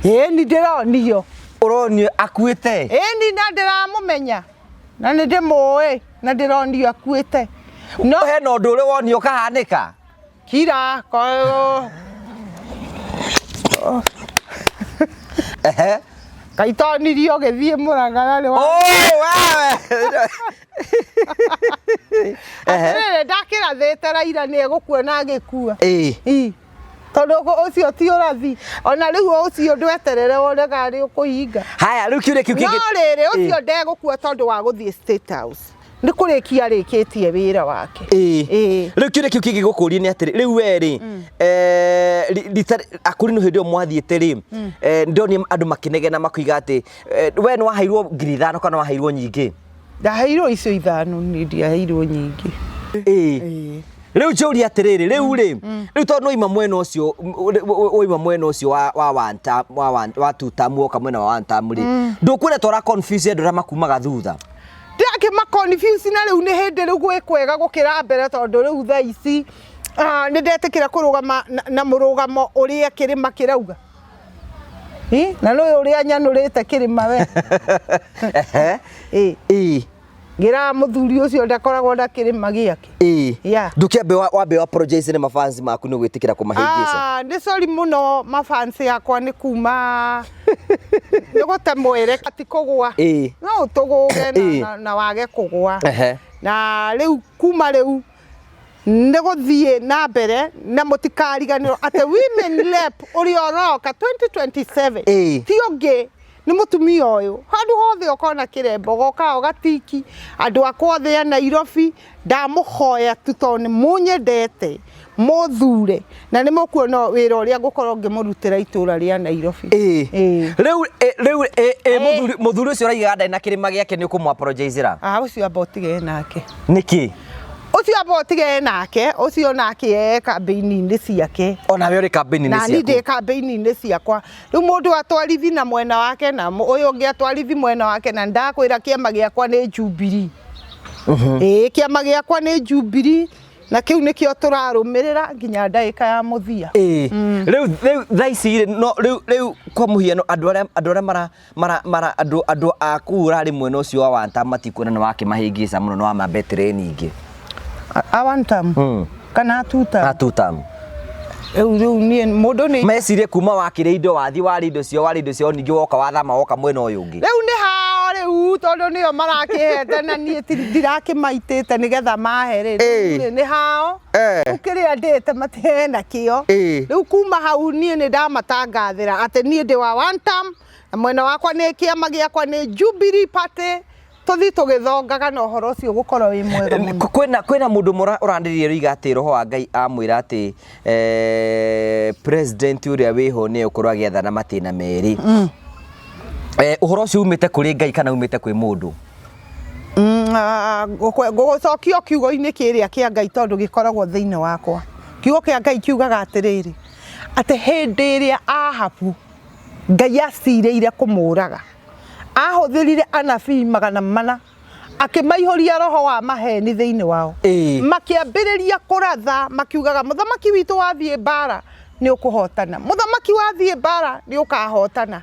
Ĩni ndĩronio. Ũronio akuĩte? Ĩni na ndĩramũmenya na nĩ ndĩmũĩ na ndĩronio akuĩte. No hena ũndũ ũrĩ wonio ũkahanĩka? Kira ko Ehe. Kaitonirio gĩthiĩ Mũrang'a na nĩ wa Oh, wewe. Ehe. Atĩrĩrĩ, ndakĩrathĩte Raila nĩ egũkua na agĩkua. Ĩĩ. Ĩ. Tondũ ũcio ti ũrathi. Ona rĩu ũcio ndweterere wone kana nĩ ũkũhinga. Haya, rĩu kĩũria kĩu No kĩngĩ. rĩrĩ, ũcio ndegũkua tondũ wa gũthiĩ State House. Nĩ kũrĩkia arĩkĩtie wĩra wake. Ĩĩ. Ĩĩ. Rĩu kĩũria kĩu kĩngĩ gũkũria nĩ atĩrĩ, rĩu we rĩ, eh, rita akũrinũ hĩndĩ ĩyo mwathiĩte rĩ, eh, ndonire andũ makĩnegena makiuga atĩ, eh, we nĩ waheirwo 5,000 kana waheirwo nyingĩ? Ndaheirwo icio ithano, niĩ ndiaheirwo nyingĩ. Ĩĩ. Ĩĩ. Rĩu njũrie atĩrĩrĩ, rĩu rĩ, rĩu tondũ nĩwaima mwena ũcio, waima mwena ũcio wa wa one term, wa one, wa two term woka mwena wa one term rĩ, ndũkuona ta ũra confuse andũ arĩa makumaga thutha? Ndĩrakĩma confuse na rĩu nĩ hĩndĩ rĩu gwĩ kwega gũkĩra mbere tondũ rĩu thaa ici nĩ ndetĩkĩra kũrũgama na mũrũgamo ũrĩa kĩrĩma kĩrauga. Ĩ, na nĩ ũrĩa nyanũrĩte kĩrĩma we. Ehe. Ĩ. Ĩ. Ngĩraga mũthuri ũcio ndakoragwo na kĩrĩma gĩake. Ĩ. Yeah. Ndũkĩambe wambe wa apologize nĩ mafans maku nĩ gwĩtĩkĩra kũmahĩngĩca. Ah, nĩ sorry mũno mafans yakwa nĩ kuma nĩ gũte mwere ti kũgũa. Ĩ. No ũtũgũge Ĩ. na wage kũgũa. Ehe. Na rĩu kuma rĩu nĩ gũthiĩ na mbere na mũtikariganĩrwo atĩ women rep ũrĩa ũroka 2027 Ĩ. ti ũngĩ nĩ mũtumia ũyũ. Handũ hothe ũkona kĩrembo goka ũgatiki andũ akwa othe a Nairobi ndamũhoya tu tondũ nĩ mũnyendete mũthure na nĩ mũkuona wĩra ũrĩa ngũkorwo ngĩmũrutĩra itũra rĩa Nairobi. Ĩ. Ĩ. Rĩu, ĩ, rĩu, ĩ, ĩ, Ĩ. mũthuri ũcio ũraigaga ndarĩ na kĩrĩma gĩake nĩ ũkũmũ apologize-ra? Ah, ũcio amba ũtigane nake. Nĩkĩ? Ũcio amba ũtigane nake, ũcio nake e kambĩini-inĩ ciake. Ona we ũrĩ kambĩini-inĩ Na niĩ ndĩ ciaku. kambĩini-inĩ ciakwa. Rĩu mũndũ atwarithi na mwena wake na ũyũ ũngĩ atwarithi mwena wake na ndakwĩra kĩama gĩakwa nĩ Jubilee. Ĩĩ, kĩama gĩakwa nĩ Jubilee na kĩu nĩkĩo tũrarũmĩrĩra nginya ndagĩka ya mũthia. Ĩĩ. Rĩu, rĩu thaa ici rĩ, no, rĩu, rĩu kwa mũhiano andũ arĩa, andũ arĩa mara, mara, mara, andũ, andũ a kũu ũrarĩ mwena ũcio wa one term matikuona nĩ wakĩmahĩngĩca mũno nĩ wamambetire nyingĩ. A one term? Kana a two term? A two term. Rĩu, rĩu niĩ mũndũ nĩ Mecirie kuma wakĩrĩa indo wathiĩ warĩa indo ciao, warĩa indo ciao ningĩ woka wathama woka mwena ũyũ ũngĩ. Rĩu nĩ hao rĩu tondũ nĩo marakĩhete na niĩ ndirakĩmaitĩte nĩgetha mahe rĩ. Ĩĩ. Rĩu nĩ hao. Eh. Rĩu kĩrĩa ndĩte matihena kĩo. Ĩĩ. Rĩu kuma hau niĩ nĩ ndamatangathĩra atĩ niĩ ndĩ wa one term Na mwena wakwa nĩ kĩama gĩakwa nĩ Jubilee Party. Tũthiĩ tũgĩthongaga na ũhoro ũcio ũgũkorwo wĩ mwega mũno. Kwĩna mũndũ ũmwe ũranĩrĩire roiga atĩ roho wa Ngai amwĩra atĩ president ũrĩa wĩho nĩ egũkorwo agĩathana matĩna merĩ. Ũhoro ũcio umĩte kũrĩ Ngai kana umĩte kwĩ mũndũ? Ngũgũcokia kiugo-inĩ kĩrĩa kĩa Ngai tondũ gĩkoragwo thĩinĩ wakwa. Kiugo kĩa Ngai kiugaga atĩrĩrĩ, atĩ hĩndĩ ĩrĩa Ahabu Ngai acirĩire kũmũraga, ahũthĩrire anabii 400 akĩmaihũria roho wa maheni thĩinĩ wao. Makĩambĩrĩria kũratha makiugaga, mũthamaki witũ wathiĩ mbara nĩ ũkũhotana, mũthamaki wathiĩ mbara nĩ ũkahotana.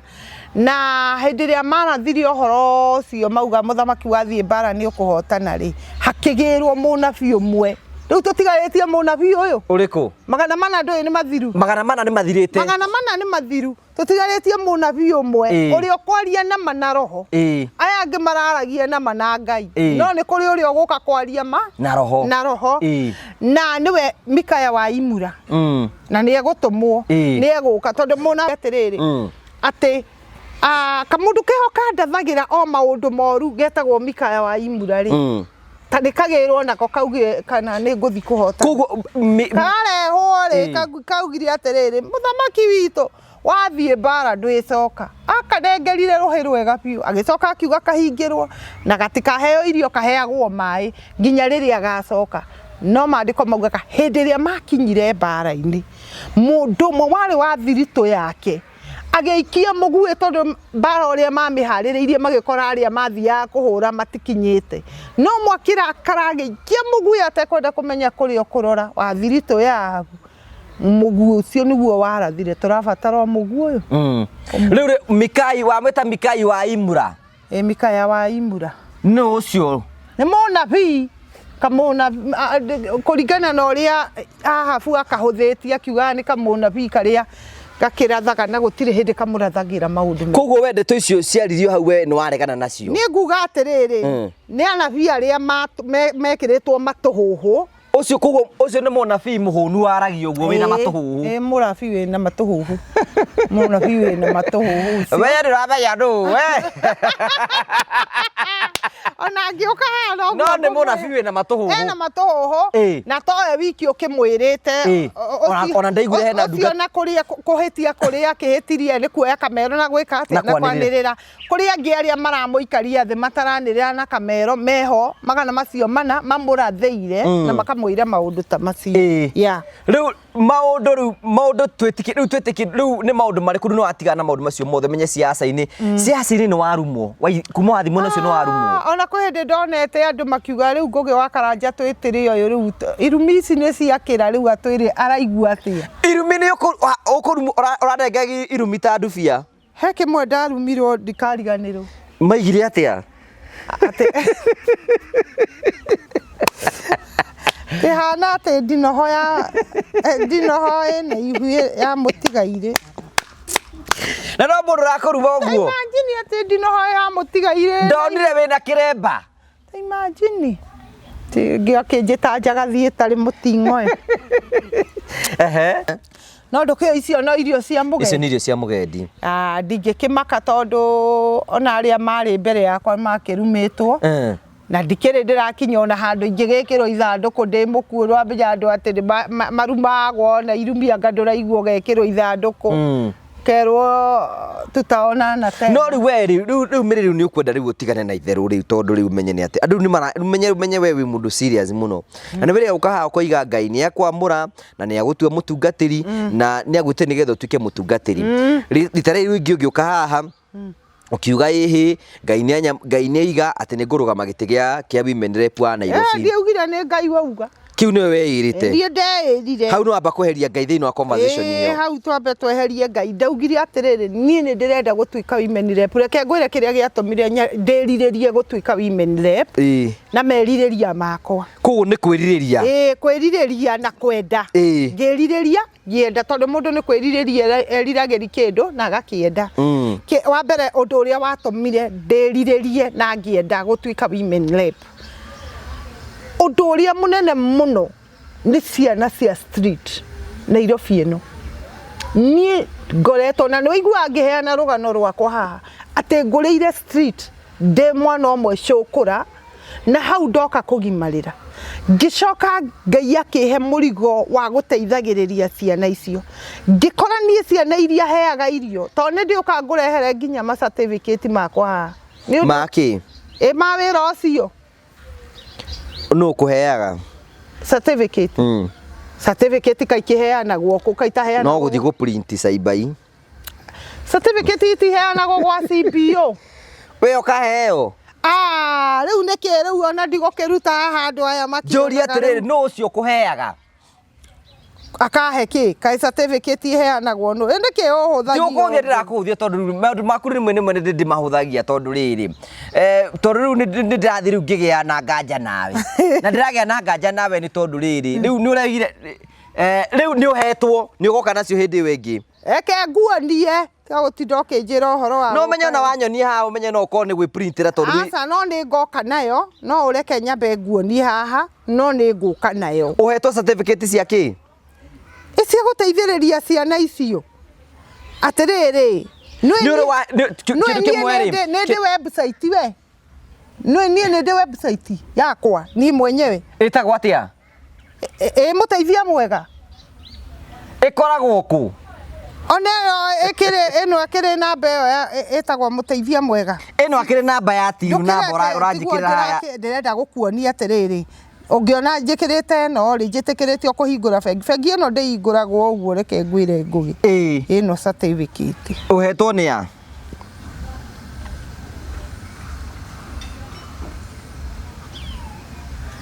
Na hĩndĩ ĩrĩa marathire ũhoro ũcio mauga mũthamaki wathiĩ mbara nĩ ũkũhotana rĩ, hakĩgĩrwo mũnabii ũmwe. Rĩu tũtigarĩtie mũnabii ũyũ. Ũrĩkũ? 400 ndũĩ nĩ mathiru. 400 nĩ mathirĩte. 400 nĩ mathiru. Tũtigarĩtie mũnabii ũmwe ũrĩa ũkwaria nama na roho. Aya angĩ mararagia nama na Ngai. No nĩ kũrĩ ũrĩa ũgũka kwaria ma na roho. Na roho. Na nĩwe Mikaya wa Imura. Na nĩ egũtũmwo. Nĩ egũka tondũ mũnabii atĩrĩrĩ, atĩ kamũndũ keho kandathagĩra o maũndũ moru getagwo Mikaya wa Imura rĩ. Ta nĩ kagĩrwo nako kauge kana nĩ ngũthi kũhota. Koguo karehwo rĩ, kaugire atĩrĩrĩ, mũthamaki witũ wathiĩ mbara ndwĩcoka. Akanengerire rũhĩ rwega biũ, agĩcoka akiuga kahingĩrwo na gatikaheo irio, kaheagwo maĩ nginya rĩrĩa agacoka. No maandĩko maugaga hĩndĩ ĩrĩa makinyire mbara-inĩ, mũndũ ũmwe warĩ wa thiritũ yake agĩikia mũguĩ, tondũ mbara ũrĩa mamĩharĩrĩirie magĩkora arĩa mathiaga kũhũra matikinyĩte. No mwakĩrakara agĩikia mũguĩ atekwenda kũmenya kũrĩa ũkũrora, wa thiritũ ya Ahabu. Mũguĩ ũcio nĩguo warathire, tũrabatara o mũguĩ ũyũ. Rĩu rĩ, Mikai wamwĩta Mikai wa Imura. Ĩ, Mikaya wa Imura. Nũ ũcio? Nĩ mũnabii. Kũringana na ũrĩa Ahabu akahũthĩtie akiugaga nĩ kamũnabii karĩa gakĩrathaga na gũtirĩ hĩndĩ kamũrathagĩra maũndũ mega. Koguo we ndeto icio ciaririo hau we nĩ waregana nacio? Niĩ nguga atĩrĩrĩ, nĩ anabii arĩa mekĩrĩtwo matũhũhũ. Ũcio koguo ũcio nĩ mũnabii mũhũnu waragia ũguo wĩna matũhũhũ. Ĩ, mũnabii wĩna matũhũhũ. Mũnabii wĩna matũhũhũ ũcio. We ndũramenya nũ, we. Ona angĩũka haha no No nĩ mũnabii wĩna matũhũhũ. Ena matũhũhũ. Na towe wiki ũkĩmwĩrĩte. Ona ndaiguire hena nduga. Ũcio na kũrĩa kũhĩtia kũrĩa akĩhĩtirie nĩ kuoya kamero na gwĩka atĩa, na kwanĩrĩra. Kũrĩ angĩ arĩa maramũikaria thĩ mataranĩrĩra na kamero meho 400 mamũrathĩire na makamwĩra maũndũ ta macio. Rĩu maũndũ rĩu maũndũ twĩtĩkie rĩu twĩtĩkie rĩu nĩ maũndũ marĩkũ rĩu nĩ watigana na maũndũ macio mothe menye siasa-inĩ. Siasa-inĩ nĩ warumwo. Kuma wathiĩ mwena ũcio nĩ warumwo. Ona kwĩ hĩndĩ ndonete andũ makiuga rĩu Ngũgĩ wa Karanja twĩtĩre ũyũ rĩu irumi ici nĩ ciakĩra rĩu atwĩre araigua atĩa. Irumi nĩ ũkũrumwo ũranenga irumi ta ndubia. He kĩmwe ndarumirwo ndikariganĩrwo. Maigire atĩa? Atĩ kĩhana atĩ ndinoho ya ndinoho ĩna ihu ya mũtigairĩ. Na no mũndũ ũrakũruma ũguo. Imagine atĩ ndinoho ya mũtigairĩ. Ndonire wĩna kĩremba. Imagine. Ngĩakĩnjĩta njagathi ĩtarĩ mũting'oe. No ndũkĩoĩ icio no irio cia mũgendi. Icio nĩ irio cia mũgendi. Ndingĩkĩmaka tondũ ona arĩa marĩ mbere yakwa makĩrumĩtwo. Na ndikĩrĩ ndĩrakinya ona handũ ingĩgĩkĩrwo ithandũkũ ndĩ mũkuũ, rwamenya andũ atĩ nĩ marumagwo na irumi anga ndũraigua ũgekĩrwo ithandũkũ. Kerwo tutaonana tena. No rĩu we rĩu, rĩu, rĩu mĩrĩ rĩu nĩ ũkwenda rĩu ũtigane na itherũ rĩu, tondũ rĩu ũmenye nĩ atĩ andũ nĩ mara, menye, menye we wĩ mũndũ serious mũno. Na nĩ wĩrĩga gũka haha ũkoiga Ngai nĩ akwamũra na nĩ agũtua mũtungatĩri na nĩ agwĩte nĩgetha ũtuĩke mũtungatĩri. Rita rĩrĩ rĩngĩ ũngĩũka haha ũkiuga ĩhĩ Ngai nĩ anya, Ngai nĩ aiga atĩ nĩ ngũrũgama gĩtĩ kĩa women rep wa Nairobi. Ndiaugire nĩ Ngai wauga. Kĩu nĩwe weĩrĩte. Niĩ ndeĩrire. Hau nĩ wamba kweheria Ngai thĩinĩ wa conversation ĩyo. Hau twambe tweherie Ngai. Ndaugire atĩrĩrĩ, niĩ nĩ ndĩrenda gũtuĩka women rep. Reke ngwĩre kĩrĩa gĩatũmire ndĩrirĩrie gũtuĩka women rep. Na merirĩria makwa. Koguo nĩ kwĩrirĩria. Kwĩrirĩria na kwenda. Ngĩrirĩria, ngĩenda, tondũ mũndũ nĩ kwĩrirĩria eriragĩria kĩndũ na agakĩenda. Wa mbere ũndũ ũrĩa watũmire ndĩrirĩrie na ngĩenda gũtuĩka women rep. Ũndũ ũrĩa mũnene mũno nĩ ciana cia street Nairobi ĩno. Niĩ ngoretwo na nĩ ũiguaga ngĩheana rũgano rwakwa haha atĩ ngũrĩire street ndĩ mwana ũmwe cũkũra na hau ndoka kũgimarĩra. Ngĩcoka Ngai akĩhe mũrigo wa gũteithagĩrĩria ciana icio. Ngĩkora niĩ ciana iria heaga irio, tondũ nĩ ndĩũkaga ngũrehere nginya ma certificate makwa haha. Nĩ ũndũ Makĩ? Ĩ ma wĩra ũcio. Nũ ũkũheaga? Certificate. Certificate kaĩ ikĩheanagwo kũ kaĩ itaheanagwo? No gũthiĩ gũ print cyber. Certificate itiheanagwo gwa CBO. We ũkaheo? Ah, rĩu nĩkĩ rĩu ona ndigũkĩruta haha andũ aya Njũrie makĩonaga atĩrĩrĩ, rĩu. nũ ũcio ũkũheaga? Akahe kĩ? Kaĩ certificate iheanagwo nũ? Ĩ nĩkĩ ũhũthagia Ndiũkũhũthia ũguo? ndĩrakũhũthia tondũ rĩu maũndũ maku rĩmwe rĩmwe nĩ ndĩmahũthagia tondũ rĩrĩ eh, tondũ rĩu nĩ nĩ ndĩrathiĩ rĩu ngĩgĩa na nganja nawe na ndĩragĩa na nganja nawe nĩ tondũ rĩrĩ rĩu nĩ ũraigire eh, rĩu nĩ ũhetwo nĩ ũgoka nacio hĩndĩ ĩyo ĩngĩ. Reke nguonie tiga gũtinda ũkĩnjĩra ũhoro wa No ũmenye ona gũka. wanyonia haha ũmenye no ũkorwo nĩ gwĩprintĩra tondũ rĩ- Aca no nĩ ngoka nayo no ũreke nyambe nguonie haha no nĩ ngũka nayo. Ũhetwo certificate cia kĩ? Cia gũteithĩrĩria ciana icio. Atĩrĩrĩ, Nĩ ũrĩ wa nĩ- nĩ kĩndũ kĩmwe rĩ nĩ ndĩ website we. Nĩ niĩ nĩ ndĩ website yakwa niĩ mwenyewe. Ĩtagwo atĩa? Ĩ mũteithia mwega. Ĩkoragwo kũ? Ona ĩyo ĩkĩrĩ ĩno ĩkĩrĩ namba ĩyo ĩtagwo mũteithia mwega. Ĩno akĩrĩ namba ya tiru namba ũranjĩkĩrĩra haha. Ndĩrenda gũkuonia atĩrĩrĩ, ũngĩona njĩkĩrĩte ĩno rĩ, njĩtĩkĩrĩtio kũhingũra bengi. Bengi ĩno ndĩhingũragwo ũguo reke ngwĩre Ngũgĩ. Ĩĩ. Ĩno certificate. Ũhetwo nĩ a?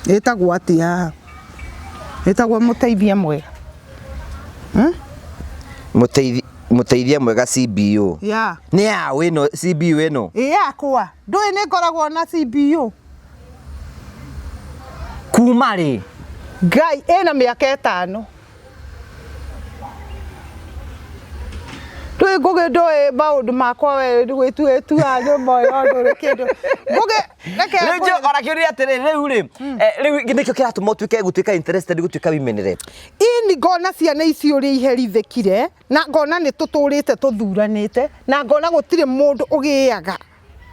Ĩtagwo atĩa? Ĩtagwo mũteithia mwega. Hmm? Mũteithi mũteithia mwega CBO. Yeah. Nĩ yaũ ĩno CBO ĩno? Ĩ yakwa. Ndũĩ nĩ ngoragwo na CBO. Kuma rĩ? Ngai ĩna mĩaka ĩtano. Ndũĩ Ngũgĩ ndũĩ maũndũ makwa we gwĩtuĩtua nyũmba ĩyo ndũrĩ kĩndũ. Ngũgĩ reke Rĩu ngwĩre. ona kĩũria atĩrĩ rĩu rĩ rĩu nĩkĩo kĩratũma ũtuĩke gũtuĩka interested gũtuĩka women rep. Ini ngona ciana ici ũrĩa iherithĩkire na ngona nĩ tũtũrĩte tũthuranĩte na ngona gũtirĩ mũndũ ũgĩaga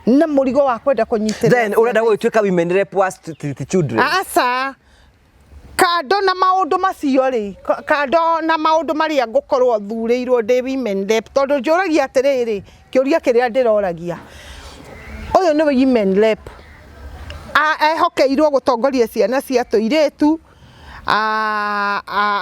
na mũrigo wa kwenda kũnyitĩrĩra Then ũrenda gũgĩtuĩka women rep wa street children. Aca kando na maũndũ macio rĩ, kando na maũndũ marĩa ngũkorwo thurĩirwo ndĩ women rep, tondũ njũragia atĩrĩrĩ, kĩũria kĩrĩa ndĩroragia, ũyũ nĩ women rep, ehokeirwo gũtongoria ciana cia tũirĩtu,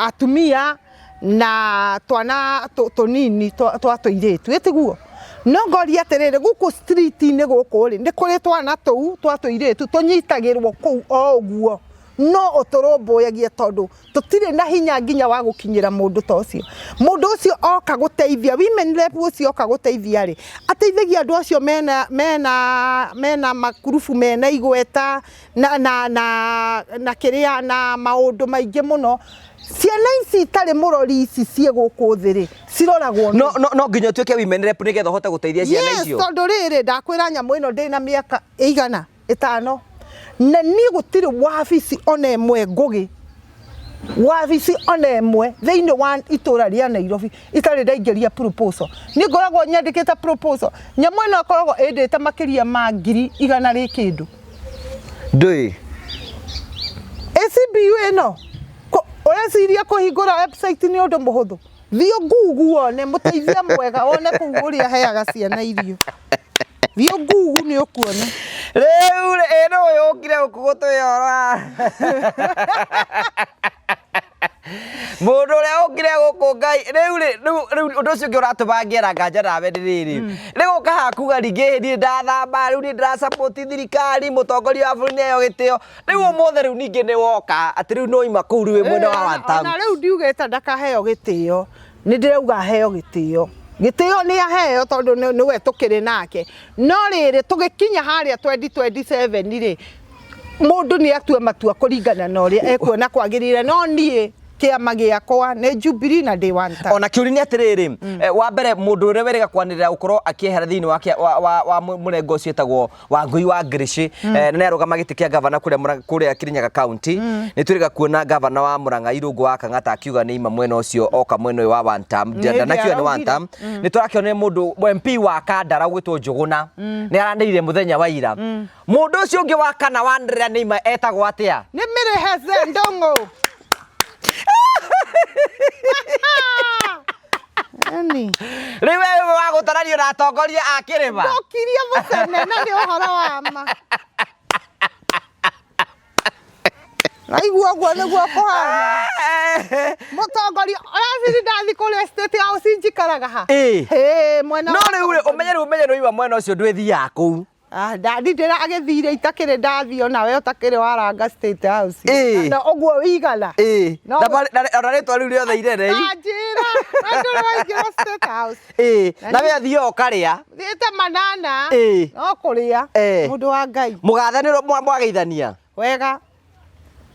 atumia na twana tũnini twa tũirĩtu, ĩ tiguo? No ngoria atĩrĩrĩ, gũkũ street inĩ gũkũ rĩ, nĩ kũrĩ twana tũu twa tũirĩtu tũnyitagĩrwo kũu o ũguo, no ũtũrũmbũyagia tondũ tũtirĩ na hinya nginya wa gũkinyĩra mũndũ ta ũcio. Mũndũ ũcio oka gũteithia, women rep ũcio oka gũteithia rĩ, ateithagia andũ acio mena, mena, mena makurubu mena igweta na, na, na, na kĩrĩa na maũndũ maingĩ mũno. Ciana ici itarĩ mũrori ici ciĩ gũkũ thĩ rĩ, ciroragwo nũ? No no no nginya ũtuĩke women rep nĩgetha ũhote gũteithia ciana Yes, icio. tondũ rĩrĩ ndakwĩra nyamũ ĩno ndĩna mĩaka ĩigana ĩtano na niĩ gũtirĩ wabici ona ĩmwe Ngũgĩ, wabici ona ĩmwe thĩinĩ wa itũra rĩa Nairobi itarĩ ndaingĩria proposal. Niĩ ngoragwo nyandĩkĩte proposal. Nyamũ ĩno ĩkoragwo ĩndĩte makĩria ma ngiri igana rĩ kĩndũ. Ndũĩ. Ĩ CBU ĩno ũreciria kũhingũra website nĩ ũndũ mũhũthũ? Thiĩ Google wone mũteithia mwega wone kũu ũrĩa aheaga ciana irio. Thiĩ Google nĩ ũkuona. Rĩu rĩ, ĩ nũ ũyũ ũkire gũkũ gũtwĩra ũhoro wa mũndũ ũrĩa ũkire gũkũ Ngai rĩu rĩ rĩu rĩu ũndũ ũcio ũngĩ ũratũma ngĩe na nganja nawe nĩ rĩrĩ nĩ gũka haha kuga ningĩ niĩ ndathamba rĩu niĩ ndĩra support thirikari mũtongoria wa bũrũri nĩaheo gĩtĩo rĩu ũmũthĩ rĩu ningĩ nĩ woka atĩ rĩu nĩ waima kũu rĩu wĩ mwena wa one term. Ona rĩu ndiugĩte ndakaheo gĩtĩo nĩ ndĩrauga aheo gĩtĩo gĩtĩo nĩ aheo tondũ nĩwe tũkĩrĩ nake no rĩrĩ tũgĩkinya harĩa 2027 rĩ mũndũ nĩ atue matua kũringana na ũrĩa ekuona kwagĩrĩire no niĩ Kĩama gĩakwa nĩ Jubilee na ndĩ one term. Ona kĩũria nĩ atĩrĩrĩ, wa mbere mũndũ ũrĩa wĩrĩga kwanĩrĩra gũkorwo akĩehera thĩinĩ wa wa mũrengo ũcio etagwo Wangũi wa Ngĩrĩcĩ, na nĩ arũgama gĩtĩ kĩa gavana kũrĩa kũrĩa Kirinyaga County. Nĩ twĩrĩga kuona gavana wa Murang'a Irũngũ wa Kang'ata akiuga nĩ ima mwena ũcio oka mwena ũyũ wa one term. Nĩ Ndanakiuga nĩ one araugire. term. Nĩ tũrakĩonire mũndũ MP wa Kandara ũgwĩtwo Njũgũna nĩ aranĩrĩire mũthenya wa ira. Mũndũ ũcio ũngĩ wa kana wanĩrĩra nĩ ima etagwo atĩa? Nĩ Mĩrĩheze Ndũng'ũ. Eni. Rĩu we wĩ wa gũtaranio na atongoria a kĩrĩma. Ndũkirie mũcene na nĩ ũhoro wa ma. Naigua ũguo nĩguo kũhana. Mũtongoria ũrabiri ndathi kũrĩa State House njikaraga ha? Ĩĩ. Hĩ, mwena No wa rĩu rĩ, ũmenye rĩu ũmenye rĩu mwena ũcio ndwĩthiaga kũu. Ah, ndadi ndĩragĩthire itakĩrĩ ndathiĩ onawe ũtakĩrĩ waranga State House. Ĩĩ. Na ũguo wĩigana. Ĩĩ. No- Na ona rĩtwa rĩu rĩothe inene. Tanjĩra, we ndũrĩ waingĩra State House. Ĩĩ. Na Na niĩ- we athiaga ũkarĩa. Thiĩte manana. Ĩĩ. No kũrĩa. Ĩĩ. Mũndũ wa Ngai. Mũgathe nĩ mwageithania. Wega.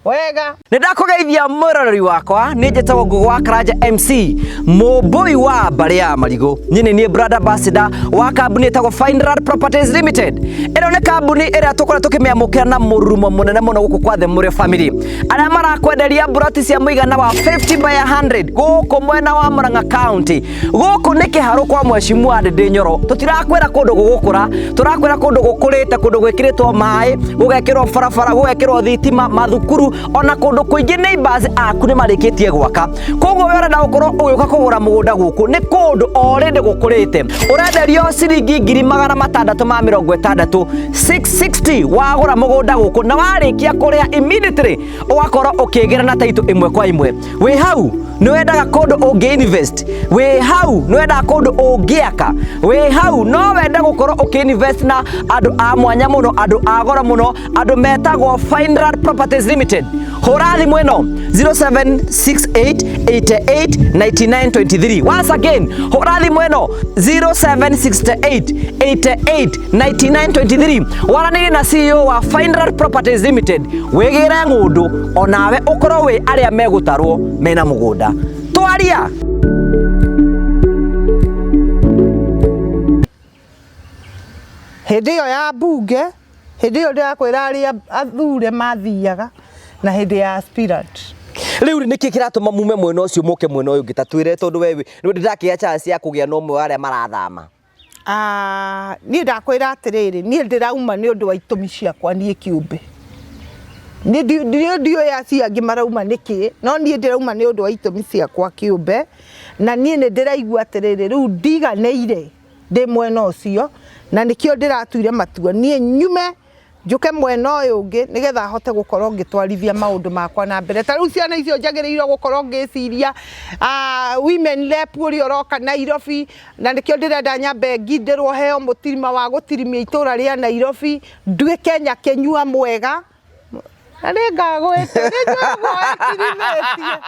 Wega. Nĩ ndakũgeithia mwĩroreri wakwa, nĩ njĩtagwo Ngũgũ wa Karanja MC, mũmbũi wa mbarĩ ya marigũ. Niĩ nĩ niĩ brand ambassador wa kambuni ĩtagwo Fineland Properties Limited. Ĩno nĩ kambuni ĩrĩa tũkoretwo tũkĩmĩamũkĩra na mũrurumo mũnene mũno gũkũ kwa The Mũrĩo Family, arĩa marakwenderia mburoti cia mũigana wa 50 by 100 gũkũ mwena wa Murang'a County. Gũkũ nĩ kĩharũ kwa Mheshimiwa Ndindi Nyoro. Tũtirakwĩra kũndũ gũgũkũra, tũrakwĩra kũndũ gũkũrĩte, kũndũ gwĩkĩrĩtwo maĩ, gũgekĩrwo barabara, gũgekĩrwo thitima, mathukuru, ona kũndũ kũingĩ neighbors aku nĩ marĩkĩtie gwaka. Koguo we ũrenda gũkorwo ũgĩũka kũgũra mũgũnda gũkũ, nĩ kũndũ already gũkũrĩte. Ũrenderio ciringi 660,000, 660 wagũra mũgũnda gũkũ, na warĩkia kũrĩha immediately ũgakorwo ũkĩgĩra na title ĩmwe kwa ĩmwe. Wĩ hau nĩ wendaga kũndũ ũngĩ invest, wĩ hau nĩ wendaga kũndũ ũngĩaka, wĩ hau no wende gũkorwo ũkĩ invest na andũ a mwanya mũno, andũ a goro mũno, andũ metagwo Fineland Properties Limited. Hũra thimũ ĩno 0768889923. Once again, hũra thimũ ĩno 0768889923. Waranĩrie na CEO wa Fineland Properties Limited, wĩgĩre ng'ũndũ onawe ũkorwo wĩ arĩa megũtarwo mena mũgũnda. Twaria. Hĩndĩ ĩyo ya mbunge, hĩndĩ ĩyo ndĩrakwĩra arĩa athure mathiaga, na hĩndĩ ya aspirant. Rĩu rĩ, nĩkĩ kĩratũma mume mwena ũcio mũke mwena ũyũ ũngĩ? Ta twĩre, tondũ we nĩ ndĩrakĩgĩa chance ya kũgĩa na ũmwe wa arĩa marathama. Niĩ ndakwĩra atĩrĩrĩ, niĩ ndĩrauma nĩ ũndũ wa itũmi ciakwa niĩ kĩũmbe. Niĩ ndiũĩ acio angĩ marauma nĩkĩ, no niĩ ndĩrauma nĩ ũndũ wa itũmi ciakwa kĩũmbe, na niĩ nĩ ndĩraigua atĩrĩrĩ, rĩu ndiganĩire ndĩ mwena ũcio, na nĩkĩo ndĩratuire matua niĩ nyume njũke mwena ũyũ ũngĩ nĩgetha hote gũkorwo ngĩtwarithia maũndũ makwa na mbere. Ta rĩu ciana icio njagĩrĩirwo gũkorwo ngĩciria, women rep ũrĩa ũroka Nairobi, na nĩkĩo ndĩrenda nyambe ngindĩrwo heo mũtirima wa gũtirimia itũra rĩa Nairobi, nduĩke nyakĩnyua mwega. Na nĩngagwĩta, nĩnjũĩ ũguo wetirimĩtie.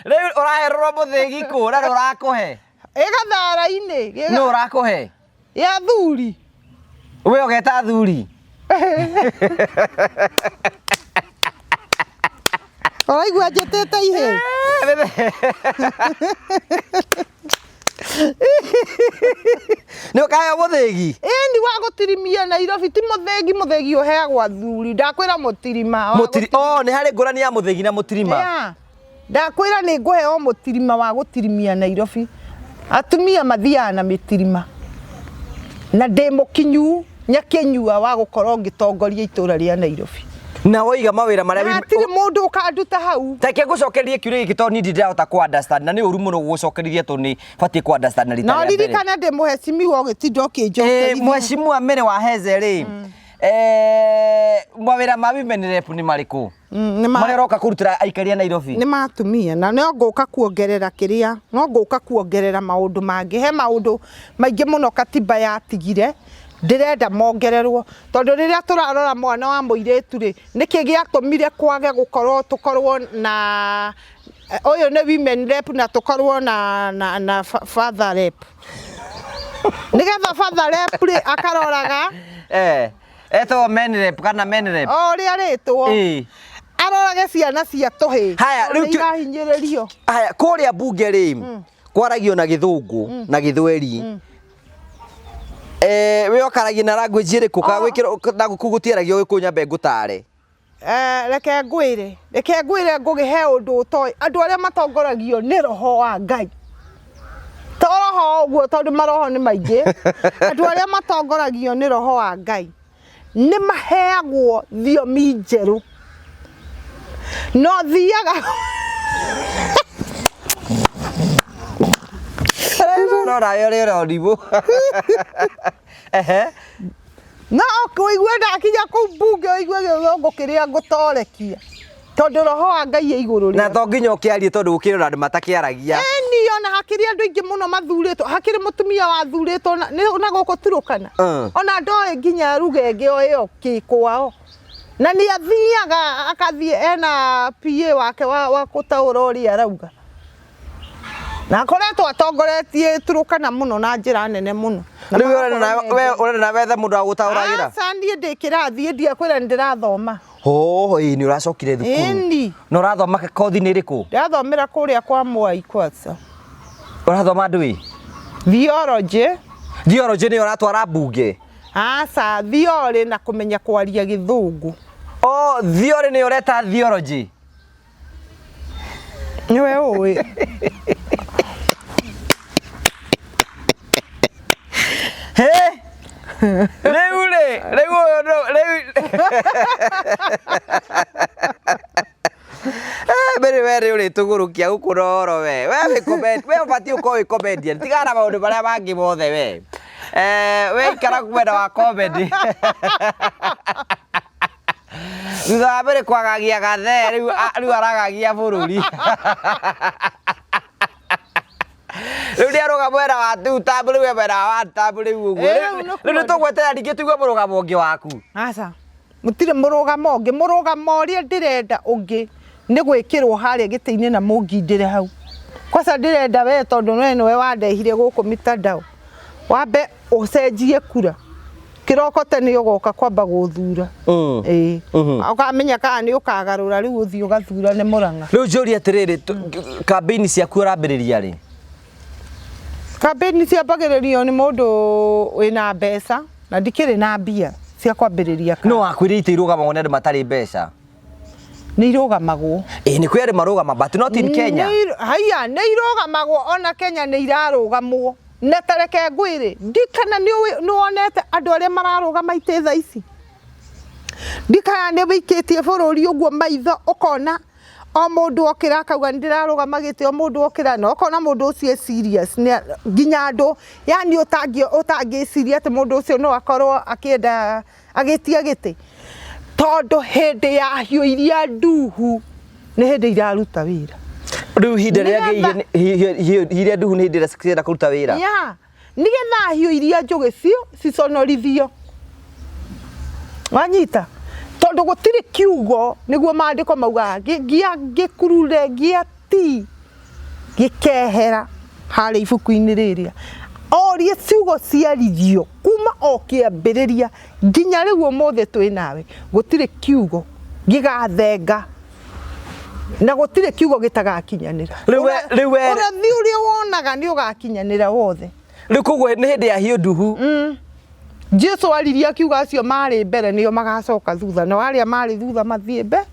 Rĩu ũrahererwo mũthĩgi kũ na nĩ ũrakũhe? Ĩ gathara-inĩ. Nũ ũrakũhe? Ya athuri. We ũgeta athuri? Ũraigua njĩtĩte ihĩĩ? Nĩ ũkaheo mũthĩgi? Ĩni wa gũtirimia Nairobi, ti mũthĩgi, mũthĩgi ũheagwo athuri. Ndakwĩra mũtirima wa Oh, nĩ harĩ ngũrani ya mũthĩgi na mũtirima. Yeah. Ndakwĩra nĩ ngũheo mũtirima wa gũtirimia Nairobi. Atumia mathiaga na mĩtirima. Na ndĩ mũkinyu nyakĩnyua wa gũkorwo ngĩtongoria itũra rĩa Nairobi. Na woiga mawĩra marĩa Na hatirĩ mũndũ ũkanduta hau. Reke ngũcokerie kĩũria gĩkĩ tondũ niĩ ndirahota kũ understand, na nĩ ũru mũno gũgũcokerithia tondũ nĩ batiĩ kũ understand na rita Na rĩa mbere. ririkana ndĩ mũhecimiwa ũgĩtinda ũkĩnjokerithia. Mheshimiwa Mary wa Heze rĩ, mawĩra ma women rep nĩ marĩkũ? Marĩa ũroka kũrutĩra aikari a Nairobi? Nĩ ma atumia, na no ngũka kuongerera kĩrĩa, no ngũka kuongerera maũndũ mangĩ. He maũndũ maingĩ mũno katiba yatigire, ndĩrenda mongererwo, tondũ rĩrĩa tũrarora mwana wa mũirĩtu rĩ, nĩkĩ gĩatũmire kwage gũkorwo tũkorwo na ũyũ nĩ women rep na tũkorwo na father rep. Nĩgetha father rep rĩ akaroraga Etagwo men rep kana men rep? O ũrĩa rĩtwo. Arorage ciana cia tũhĩĩ. Haya, rĩu Tondũ irahinyĩrĩrio. Haya, kũrĩa mbunge rĩ, kwaragio na gĩthũngũ na gĩthweri. Eh, we ũkaragia na language ĩrĩkũ? Kana gwĩkĩrwo na kũu gũtiaragio gĩkũyũ nyambe ngũtare. Eh, reke ngwĩre Ngũgĩ, he ũndũ ũtoĩ. Andũ arĩa matongoragio nĩ roho wa Ngai, to roho ũguo, tondũ maroho nĩ maingĩ. Andũ arĩa matongoragio nĩ roho wa Ngai nĩ maheagwo thiomi njerũ, no thiaga. Rora ũrĩa ũronimũ. Ehe. No ũigue ndakinya kũu mbunge, ũigue gĩthũngũ kĩrĩa ngũtorekia, tondũ roho wa Ngai e igũrũ Na rĩakwa. to nginya ũkĩarie, tondũ gũkĩrĩ ona andũ matakĩaragia. Ĩni, ona hakĩrĩ andũ aingĩ mũno mathurĩtwo. Hakĩrĩ mũtumia wathurĩtwo na gũkũ Turukana. Ona ndoĩ nginya ruga ĩngĩ o ĩyo kĩ kwao, na nĩ athiaga akathiĩ ena PA wake wa gũtaũra ũrĩa arauga, na akoretwo atongoretie Turukana mũno na njĩra nene mũno. Na Rĩu we magakorwo we ũrenda wethe mũndũ wa gũtaũragĩra? Aca, niĩ ndĩ kĩrathi, ndiakwĩra nĩ ndĩrathoma. Oh, ĩĩ, nĩ ũracokire thukuru. Ĩni. Na ũrathoma kothi-inĩ ĩrĩkũ? Ndĩrathomera kũrĩa kwa Mwai kwanza. Ũrathoma ndũĩ? Theology. Theology nĩyo ũratwara mbunge? Aca, theory na kũmenya kwaria gĩthũngũ. Oh, theory nĩyo ũreta theology. Nĩwe ũĩ. He? Rĩu rĩ, rĩu ũyũ rĩu Eh, mbere we rĩ ũrĩtũgũrũkia gũkũ roro we. We wĩ we ũbatiĩ gũkorwo wĩ comedian. Tigana na maũndũ marĩa mangĩ mothe we. Eh, we ikara mwena wa comedy. Thutha wa mbere kwagagia gathee, rĩu rĩu aragagia bũrũri. Rĩu nĩ arũga mwena wa two term, rĩu e mwena wa one term rĩu ũguo. Eh, rĩu nĩ Rĩu nĩ tũgweterera ningĩ tũigue mũrũgamo ũngĩ waku. Aca, mũtirĩ mũrũgamo ũngĩ. Mũrũgamo ũrĩa ndĩrenda ũngĩ nĩ gwĩkĩrwo harĩa gĩtĩ-inĩ na mũngindĩre hau. Kwanza ndĩrenda we, tondũ we nĩwe wandehire gũkũ mitandao, wambe ũcenjie kura. Kĩroko tene ũgoka kwamba gũthura. Ĩĩ. Ũkamenya kana nĩ ũkagarũra, rĩu ũthiĩ ũgathurane Mũrang'a. Rĩu njũrie atĩrĩrĩ, kambĩini ciaku ũrambĩrĩria rĩ? Kambĩini ciambagĩrĩrio nĩ mũndũ wĩna mbeca, na ndikĩrĩ na mbia cia kwambĩrĩria. No wakwĩrire itĩ irũgamagwo nĩ andũ matarĩ mbeca. Nĩ irũgamagwo. Ĩĩ, nĩ kwĩ andũ marũgama, but not in Kenya. Haiya, nĩ irũgamagwo, ona Kenya nĩ irarũgamwo. Na ta reke ngwĩre, ndikana nĩ wonete andũ arĩa mararũgama itĩ thaa ici? Ndikana nĩ wĩikĩtie bũrũri ũguo maitho, ũkona o mũndũ okĩra akauga nĩ ndĩrarũgama gĩtĩ, o mũndũ okĩra na ũkona mũndũ ũcio e serious, nginya andũ yani ũtangĩciria atĩ mũndũ ũcio no akorwo akĩenda agĩtia gĩtĩ, tondũ hĩndĩ ya hiũ iria nduhu nĩ hĩndĩ iraruta wĩra. Rĩu ihinda rĩrĩa iria nduhu nĩ hĩndĩ ĩrĩa cirenda kũruta wĩra. Ya, nĩgetha hiũ iria njũgĩ cio ciconorithio, wanyita? Tondũ gũtirĩ kiugo, nĩguo maandĩko maugaga, gĩa gĩkurure gĩa ti gĩkehera harĩa ibuku-inĩ rĩrĩa orie ciugo ciaririo kuma o kĩambĩrĩria nginya rĩu ũmũthĩ twĩ nawe, gũtirĩ kiugo gĩgathenga na gũtirĩ kiugo gĩtagakinyanĩra. Rĩu Ũrathi ũrĩa wonaga nĩ ũgakinyanĩra wothe. Rĩu koguo nĩ hĩndĩ ya hiũ nduhu. Jesu aririe akiuga acio marĩ mbere nĩo magacoka thutha, nao arĩa marĩ thutha mathiĩ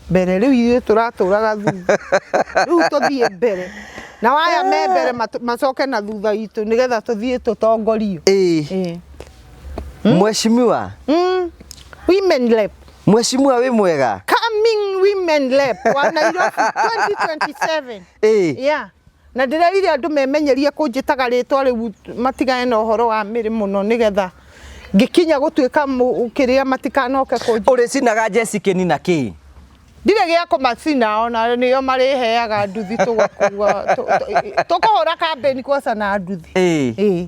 mbere. Rĩu ithuĩ tũratũraga thutha, rĩu tũthiĩ mbere, nao aya me mbere macoke na thutha witũ, nĩgetha tũthiĩ tũtongorio. Ĩĩ. Ĩĩ. Mheshimiwa. Women rep. Mheshimiwa, wĩ mwega? Coming women rep wa Nairobi 2027. Yeah, na ndĩrerire andũ memenyerie kũnjĩtaga rĩtwa rĩu, matigane na ũhoro wa mĩrĩ mũno, nĩgetha ngĩkinya gũtuĩka kĩrĩa matikanoke kũnjĩ. Ũrĩcinaga Jesse Keni na kĩ? Ndirĩ gĩa kũmacina, ona nĩo marĩheaga nduthi, tũgakua tũkũhũra kambĩni kwaca na nduthi. Ĩĩ,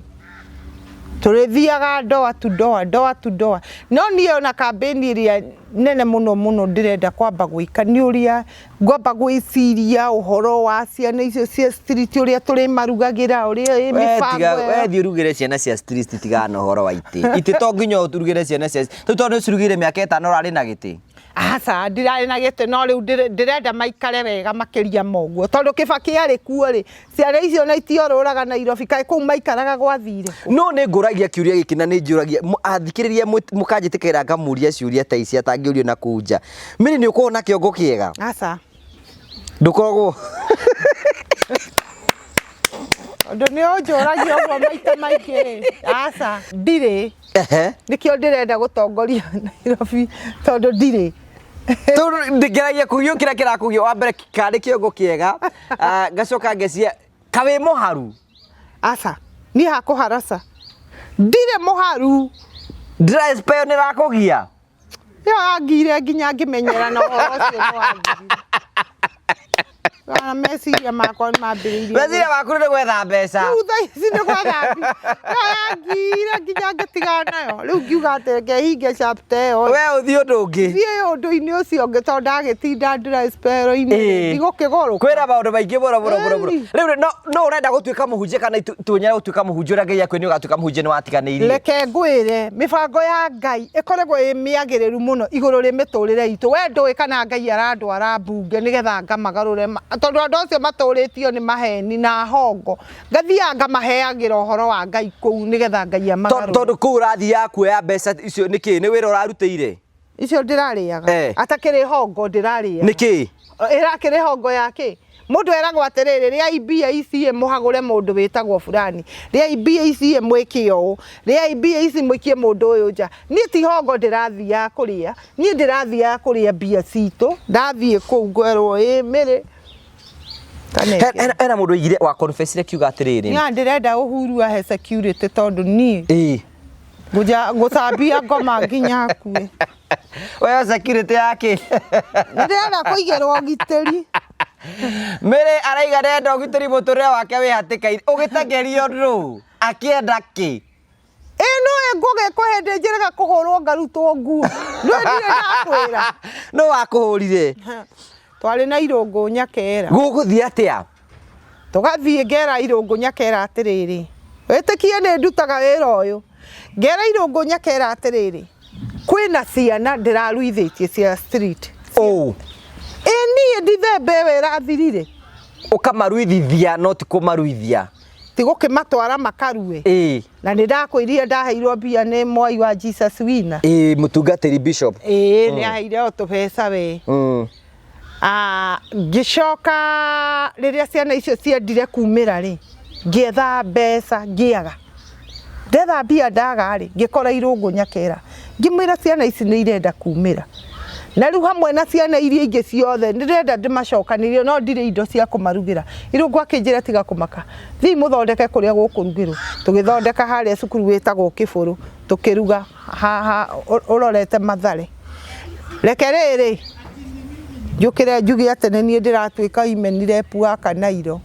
tũrĩthiaga ndoa tu ndoa, ndoa tu ndoa. No niĩ ona kambĩni ĩrĩa nene mũno mũno ndĩrenda kwamba gwĩka nĩ ũrĩa ngwamba gwĩciria ũhoro wa ciana icio cia street, ũrĩa tũrĩmarugagĩra, ũrĩa ĩ We mĩbango tiga ĩyo. we thiĩ ũrugĩre ciana cia street, tigana na ũhoro wa itĩ. Itĩ to nginya ũrugĩre ciana cia rĩu, tondũ nĩ ũcirugĩire mĩaka 5 ũrarĩ na gĩtĩ. Aca, ndirarĩ na gĩtĩ, no rĩu ndĩrenda maikare wega makĩria ma ũguo, tondũ Kĩbakĩ arĩ kuo rĩ, ciana icio na itiorũraga Nairobi, kaĩ kũu maikaraga gwathire kũ? No nĩ ngũragia kĩũria gĩkĩ na nĩ njũragia athikĩrĩria, mũkanjĩtĩkĩra ngamũria ciũria ta ici atangĩũrio na kũu nja. Mary, nĩ ũkoragwo na kĩongo kĩega? Aca. Ndũkoragwo? Tondũ nĩ ũnjũragia ũguo maita maingĩ rĩ, aca, ndirĩ. Nĩkĩo ndĩrenda gũtongoria Nairobi, tondũ ndirĩ. Tondũ ndĩngeragia kũgio kĩrĩa kĩrakũgio wa mbere karĩ kĩongo kĩega, ah, ngacoka ngecia kawĩ mũharu. Aca, niĩ hakũharaca ndirĩ mũharu. Dry spell nĩ ĩrakũgia? Ĩyo yangire nginya ngĩmenyera na ũhoro ũcio nĩ wangirire. Ona meciria makwa nĩ mambĩrĩirie. Meciria maku nĩ gwetha mbeca. Rĩu thaa ici nĩ gwetha mbia. Ĩyo yangire nginya ngĩtigana nayo. Rĩu ngiuga atĩ reke hinge chapter ĩyo. We ũthiĩ ũndũ ũngĩ. Thiĩ ũndũ-inĩ ũcio ũngĩ tondũ ndagĩtinda dry spell-inĩ ndigũkĩgũrũka. Kwĩna maũndũ maingĩ mũno mũno mũno mũno. Rĩu rĩ, no ũrenda gũtuĩka mũhunjia kana tuonyera gũtuĩka mũhunjia ũrĩa Ngai akwĩra nĩ ũgatuĩka mũhunjia nĩ watiganĩirie? Reke ngwĩre, mĩbango ya Ngai ĩkoragwo ĩ mĩagĩrĩru mũno igũrũ rĩ mĩtũrĩre itũ. We ndũĩ kana Ngai arandwara mbunge nĩgetha ngamagarũre, tondũ andũ acio matũrĩtio nĩ maheni na hongo. Ngathiaga ngamaheagĩra ũhoro wa Ngai kũu nĩgetha Ngai amagarũre. Tondũ kũu ũrathiaga kuoya mbeca icio nĩkĩ? Nĩ wĩra ũrarutĩire? Icio ndĩrarĩaga. Atakĩrĩ hongo ndĩrarĩaga. Nĩkĩ? Ĩrakĩrĩ hongo ya kĩ? Mũndũ eragwo atĩrĩrĩ, rĩai mbia ici ĩ mũhagũre mũndũ wĩtagwo fulani, rĩai mbia ici ĩ mwĩke ũũ, rĩai mbia ici mũikie mũndũ ũyũ nja. Niĩ ti hongo ndĩrathiaga kũrĩa, niĩ ndĩrathiaga kũrĩa mbia citũ, ndathiĩ kũu ngwerwo ĩ Mary. Hena mũndũ oigire wa confessire kiuga atĩrĩrĩ. Niĩ ndĩrenda Uhuru ahe security tondũ niĩ ngũcambia ngoma nginya akue. We security yake. Ndĩrenda kũigĩrwo ũgitĩri. Mary araiga ndenda ũgitĩri mũtũrĩre wake wĩ hatĩka-inĩ. Ũgĩtengerio ndũ? Akĩenda kĩ? Ĩ nũĩ Ngũgĩ kwĩ hĩndĩ njĩrĩga kũhũrwo ngarutwo nguo. Ndũĩ ndirĩ ndakwĩra. Nũ wakũhũrire? Twarĩ na Irũngũ Nyakera. Gũgũthiĩ atĩa? Tũgathiĩ ngera Irũngũ Nyakera atĩrĩrĩ, wĩtĩkie nĩ ndutaga wĩra ũyũ. Ngera Irũngũ Nyakera atĩrĩrĩ, kwĩna ciana ndĩraruithĩtie cia street. Ũũ. Ĩ niĩ ndithemba ĩyo ĩrathirire. Ũkamaruithithia no ti kũmaruithia. Ti gũkĩmatwara makarue. Ĩĩ. Na nĩ ndakwĩrire ndaheirwo mbia nĩ mwai wa Jesus Winner. Ĩĩ, mũtungatĩri bishop. Ĩĩ, nĩ aheire o tũbeca we. Ah, ngĩcoka rĩrĩa ciana icio ciendire kumĩra rĩ, ngĩetha mbeca ngĩaga. Ndetha mbia ndaga rĩ, ngĩkora Irũngũ Nyakera. Ngĩmwĩra ciana ici nĩ irenda kumĩra. Na rĩu hamwe na ciana iria ingĩ ciothe ndĩrenda ndĩmacokanĩrie no ndirĩ indo cia kũmarugĩra. Irũngũ akĩnjĩra tiga kũmaka, thiĩi mũthondeke kũrĩa gũkũrugĩrwo. Tũgĩthondeka harĩa cukuru wĩtagwo Kĩbũrũ, tũkĩruga haha ũrorete Mathare. Reke rĩrĩ, njũkĩre njuge atĩ nĩ niĩ ndĩratuĩka women rep wa Kanairo.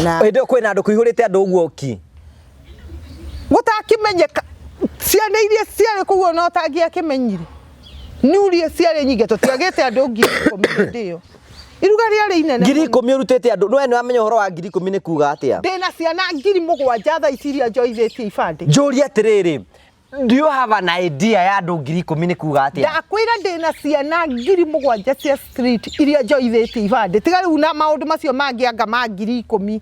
Na Hĩndĩ ĩyo kwĩna andũ kũihũrĩte andũ ũguo ki. Gũtakĩmenyeka ciana iria ciarĩ kũu ona ũtangĩakĩmenyire. Nĩ uria ciarĩ nyingĩ, tũtiagĩte andũ 10,000 hĩndĩ ĩyo. Iruga rĩarĩ inene Ngiri mũno. ikũmi ũrutĩte andũ, we nĩ wamenya ũhoro wa 10,000 nĩ kuga atĩa? Ndĩna ciana 7,000 thaa ici iria njoithĩtie ibandĩ. Njũrie atĩrĩrĩ, do you have an idea ya andũ 10,000 nĩ kuga atĩa? Ndakwĩra ndĩna ciana 7,000 cia street iria njoithĩtie ibandĩ. Tiga rĩu na maũndũ macio mangĩ anga ma 10,000.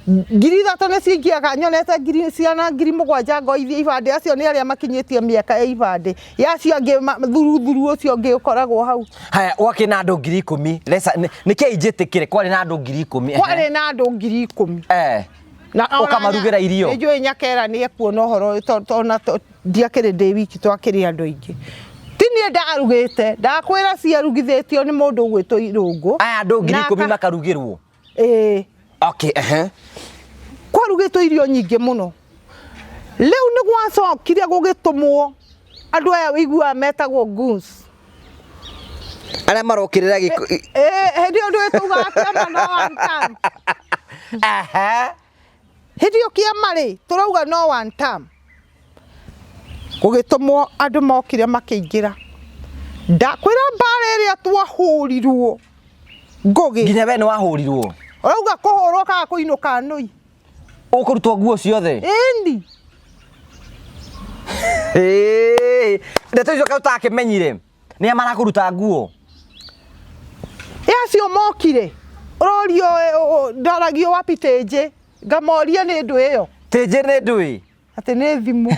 3,000 nĩ cingĩaga nyonete ngiri ciana 7,000 ngoithia ibandĩ, acio nĩ arĩa makinyĩtie mĩaka ya ibandĩ. Ya acio angĩ thuruthuru ũcio ũngĩ ũkoragwo hau. Haya, gwakĩ na andũ 10,000. Lesa, nĩkĩĩ njĩtĩkĩre kwarĩ na andũ 10,000? Kwarĩ na andũ 10,000. Na ona Ũkamarugĩra irio? Nĩ njũĩ Nyakera nĩ ekuona ũhoro ũyũ, ona ndiakĩrĩ ndĩ wiki, twakĩrĩ andũ aingĩ. Ti niĩ ndarugĩte, ndakwĩra ciarugithĩtio nĩ mũndũ ũgwĩtwo Irũngũ. Aya andũ ngiri Na ikũmi makarugĩrwo? Ĩĩ. Okay, ehe. Kwarugĩtwo irio nyingĩ mũno. Rĩu nĩ gwacokire gũgĩtũmwo andũ aya ũiguaga metagwo goons. Arĩa marokĩrĩra gĩko. Ĩĩ, hĩndĩ ĩyo ndũĩ tugaga kĩama no one term. Hĩndĩ ĩyo kĩama rĩ, tũrauga no one term. Gũgĩtũmwo andũ mokire makĩingĩra. Ndakwĩra mbara ĩrĩa twahũrirwo Ngũgĩ. Nginya we nĩ wahũrirwo? Ũrauga kũhũrwo kana kũinũka nũi? Ũkũrutwo nguo ciothe? Ĩni. Ĩĩ, ndeto icio kaĩ ũtakĩmenyire? Nĩa marakũruta nguo? Ĩ acio mokire ũrorio ndoragio wapi tĩnjĩ ngamoria nĩ ndũ ĩyo. Tĩnjĩ nĩ ndũĩ? Atĩ nĩ thimũ.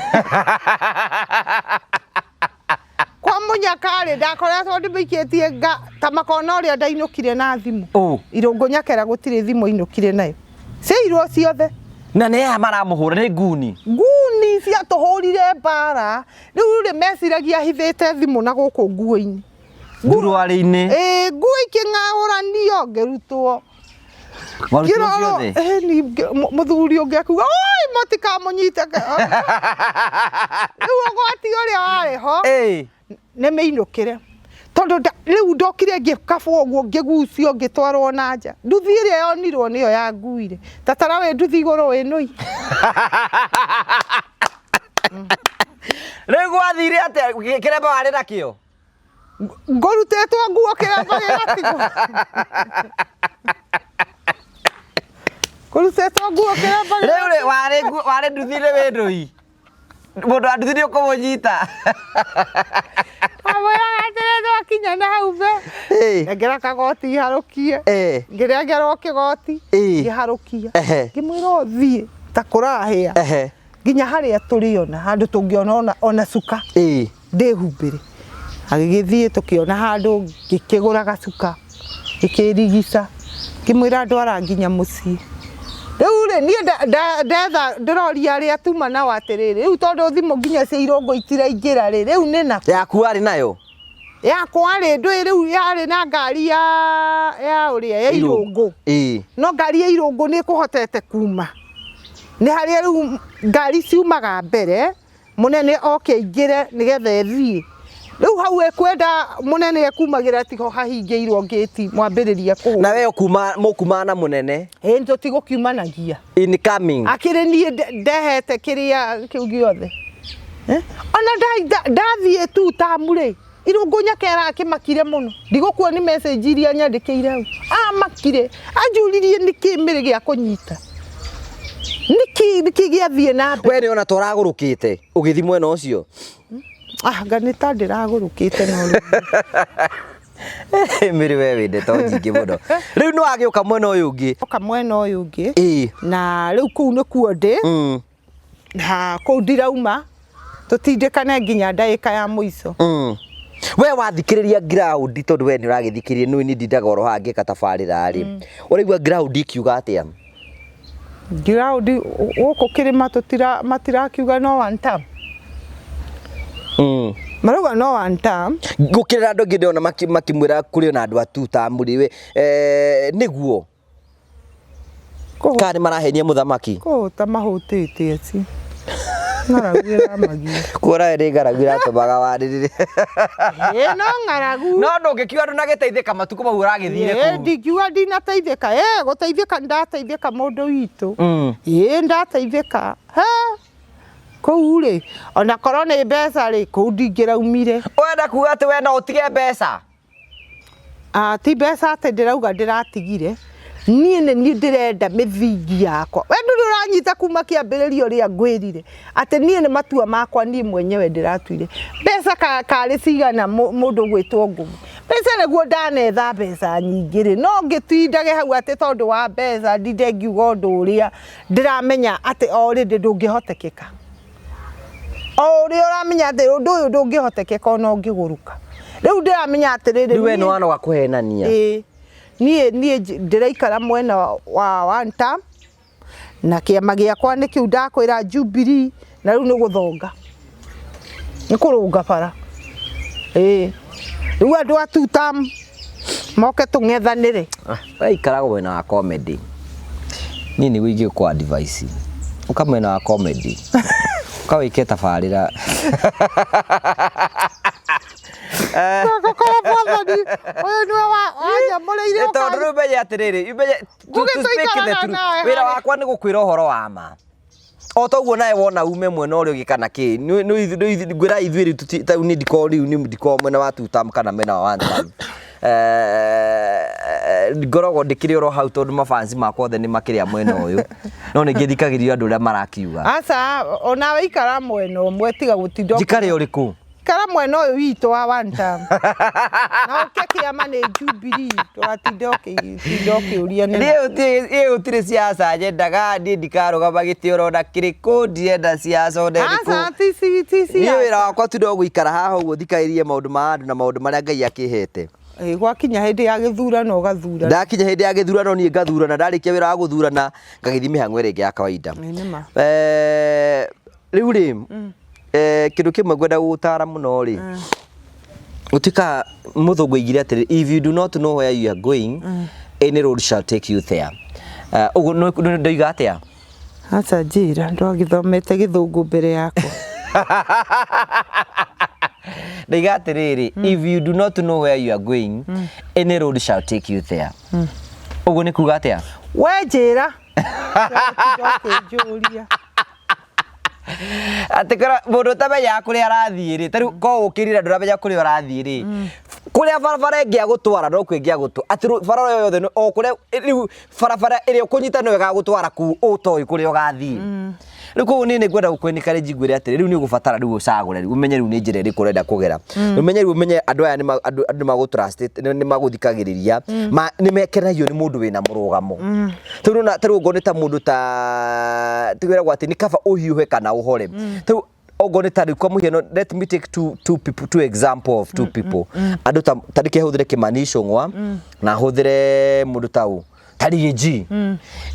Kwa mũnyaka rĩ ndakoretwo ndĩmĩikĩtie nga ta makona ũrĩa ndainũkire na thimũ. Ũ. Irũngũ nyakera gũtirĩ thimũ inũkire nayo. Ciairwo ciothe. Na nĩ aya maramũhũra nĩ nguni? Nguni ciatũhũrire mbara. Rĩu rĩ meciragia hithĩte thimũ na gũkũ nguo-inĩ. Thuruarĩ-inĩ. Ĩĩ nguo ikĩng'aũranio ngĩrutwo. Warutirwo Ngĩrorwo, ciothe? ĩĩ ni mũthuri ũngĩ akiuga oi mũtikamũnyite. Rĩu ũgwati ũrĩa warĩ ho Ĩĩ. nĩ mĩinũkĩre tondũ rĩu ndokire ngĩkabwo ũguo ngĩgucio ngĩtwarwo na nja. Nduthi ĩrĩa yonirwo nĩyo yanguire. Tatara wĩ nduthi igũrũ wĩ nũi. Rĩu gwathire atĩa? Kĩremba warĩ nakĩo? Ngũrutĩtwo nguo kĩremba gĩgatigwo. Ngũrutĩtwo nguo kĩremba Rĩu rĩ warĩ warĩ nduthi-inĩ wĩ ndũi. Mũndũ wa nduthi nĩ ũkũmũnyita. Amwĩraga atĩrĩ twakinya na hau be. Nengera kagoti harũkie. Ngĩnengerwo kĩgoti ngĩharũkia. Ngĩmwĩra ũthiĩ ta kũrahĩa. Nginya harĩa tũrĩona handũ tũngĩona ona cuka. Ndĩhumbĩre. Agĩgĩthiĩ tũkĩona handũ ngĩkĩgũra gacuka ngĩkĩrigica ngĩmwĩra ndwara nginya mũciĩ. Rĩu rĩ niĩ ndetha ndĩroria arĩa tuma nao atĩrĩrĩ rĩu tondũ thimũ nginya cia irũngũ itiraingĩra rĩ rĩu nĩ nakũ? Yaku warĩ nayo? Yakwa rĩ ndũĩ rĩu yarĩ na ngari ya ũrĩa ya irũngũ. No ngari ya irũngũ nĩ ĩkũhotete kuma. Nĩ harĩa rĩu ngari ciumaga mbere mũnene oke aingĩre nĩgetha ĩthiĩ. Rĩu hau ĩkwenda mũnene ekumagĩra tiho hahingĩirwo ngĩti mwambĩrĩria kũhũra. Na we mũkuma na mũnene? Ĩĩ tũtigũkiumanagia. Incoming. Akĩrĩ niĩ ndehete kĩrĩa kĩu gĩothe. Ona ndathiĩ tu tamu rĩ, irũngũ nyakera akĩmakire mũno. Ndigũkuoni message iria nyandĩkĩire hau. Amakire, anjũririe nĩkĩ mĩrĩ gĩa kũnyita. Nĩkĩ gĩathiĩ na mbere? We nĩ ona toragũrũkĩte ũgĩthiĩ mwena ũcio? Ah, nga nĩ ta ndĩragũrũkĩte no rĩu. Mĩrĩ we wĩ ndeto nyingĩ mũno. Rĩu nĩ wagĩũka mwena ũyũ ũngĩ. Oka mwena ũyũ ũngĩ. Na rĩu kũu nĩkuo ndĩ. Na kũu ndirauma. Tũtindĩkane nginya ndagĩka ya mũico. We wathikĩrĩria ground tondũ we nĩ ũragĩthikĩrĩria nĩ niĩ ndindaga oro haha ngĩka tabarĩra rĩ. Ũraigua ground ikiuga atĩa? Ground gũkũ kĩrĩma matirakiuga no one term. Marauga no one term. Gũkĩrĩra andũ aingĩ ndĩrona makĩmwĩra kũrĩ ona andũ a two term rĩ, we, nĩguo. Kana nĩ marahenia mũthamaki? Kũhũta mahũtĩte acio. Ng'aragu ĩramagia. Kuona we nĩ ng'aragu ĩratũmaga wanĩrĩre. Ĩĩ no ng'aragu. No ndũngĩkiuga ndũnagĩteithĩka matukũ mau ũragĩthire Ĩĩ, kũu. ndingiuga ndinateithĩka. Ĩĩ, gũteithĩka nĩndateithĩka mũndũ witũ. Ĩĩ, nĩndateithĩka. He, kũu rĩ, ona korwo nĩ mbeca rĩ, kũu ndingĩraumire. Ũrenda kuga atĩ we no ũtige mbeca? Ti mbeca atĩ ndĩrauga ndĩratigire. Niĩ nĩ niĩ ndĩrenda mĩthingi yakwa. We ndũrĩ ũranyita kuma kĩambĩrĩria ũrĩa ngwĩrire atĩ niĩ nĩ matua makwa niĩ mwenyewe ndĩratuire. Mbeca karĩ cigana mũndũ ũgwĩtwo Ngũgĩ. Mbeca nĩguo ndanetha mbeca nyingĩ rĩ, no ngĩtindage hau atĩ tondũ wa mbeca ndinde ngiuga ũndũ ũrĩa ndĩramenya atĩ already ndũngĩhotekeka. O ũrĩa ũramenya atĩ ũndũ ũyũ ndũngĩhotekeka ona ũngĩgũrũka. Rĩu ndĩramenya atĩrĩrĩ, Rĩu we nĩ wanoga kũhenania. Ĩĩ. Niĩ ndĩraikara mwena wa one term, na kĩama gĩakwa nĩ kĩu ndakwĩra Jubilee, na rĩu nĩ gũthonga. Nĩ kũrũnga bara. Ĩĩ. Rĩu andũ a two term moke tũng'ethanĩre. We ikaraga mwena wa comedy. Niĩ nĩguo ingĩkũ advice. Ũka mwena wa comedy. Ũka wĩke tabarĩra. Gũkorwo mwathani ũyũ nĩwe wanyamũrĩire Nĩ tondũ rĩu menye atĩrĩrĩ, menye Ngũgĩ to speak the tũikaraga truth. nawe Wĩra harĩ. wakwa nĩ gũkwĩra ũhoro wa ma. O toguo nawe wona ume mwena ũrĩa ũngĩ kana kĩ, ngwĩra ithuĩ rĩu ta rĩu niĩ ndikoragwo rĩu niĩ ndikoragwo mwena wa two term kana mwena wa one term. Ngoragwo ndĩkĩrĩ oro hau tondũ mafans makwa othe nĩ makĩrĩ a mwena ũyũ. No nĩ ngĩthikagĩrĩria andũ ũrĩa marakiuga. Aca, onawe ikara mwena ũmwe tiga gũtinda Njikare ũrĩkũ? Ikara mwena ũyũ witũ wa one term. Na ũke kĩama nĩ Jubilee, ndũgatinde ũkĩtinda ũkĩũria nĩ Niĩ gũtirĩ siasa nyendaga, niĩ ndikarũgama gĩtĩ orona kĩrĩkũ, ndirenda siasa ona ĩrĩkũ. Aca, ti ci- ti Niĩ siasa. wĩra wakwa tu no gũikara haha ũguo thikagĩrĩrie maũndũ ma andũ na maũndũ marĩa Ngai akĩhete. Ĩ, gwakinya hĩndĩ ya gĩthurano ũgathurana. Ndakinya hĩndĩ ya gĩthurano niĩ ngathurana, ndarĩkia wĩra wa gũthurana ngagĩthiĩ mĩhang'o ĩrĩa ĩngĩ ya kawaida. Ĩ, nĩ ma. Rĩu rĩ, kĩndũ kĩmwe ngwenda gũgũtara mũno rĩ, gũtuĩka mũthũngũ oigire atĩrĩ, if you do not know where you are going, any road shall take you there. Ũguo ndoiga atĩa? Aca njĩra, ndwagĩthomete gĩthũngũ mbere yakwa. Ndoiga atĩrĩrĩ, if you do not know where you are going, any road shall take you there. Ũguo nĩ kuga atĩa? We njĩra. Ndũkĩnjũria. Atĩ kora mũndũ ũtamenyaga kũrĩa arathiĩ rĩ, ta rĩu korwo ũkĩrire ndũramenya kũrĩa ũrathiĩ rĩ, kũrĩa barabara ĩngĩagũtwara no kuo ĩngĩagũtwara. Atĩ barabara o yothe o kũrĩa rĩu barabara ĩrĩa ũkũnyita nĩyo ĩgagũtwara kũu ũtoĩ kũrĩa ũgathiĩ. Rĩu koguo niĩ nĩ ngwenda gũkũ encourage ngwĩre atĩrĩ, rĩu nĩ ũgũbatara rĩu ũcagũre rĩu ũmenye rĩu nĩ njĩra ĩrĩkũ ũrenda kũgera. Ũmenye rĩu ũmenye andũ aya andũ nĩ magũ trust nĩ magũthikagĩrĩria, nĩ mekenagio nĩ mũndũ wĩna mũrũgamo. Rĩu nĩwona ta rĩu okorwo nĩ ta mũndũ ta twĩragwo atĩ nĩ kaba ũhiũhe kana ũhore. Rĩu okorwo nĩ ta rĩu kwa mũhiano let me take two, two people, two example of two people. Andũ ta ta reke hũthĩre Kĩmani Ichung'wa na hũthĩre mũndũ ta ũ ta Riggy G.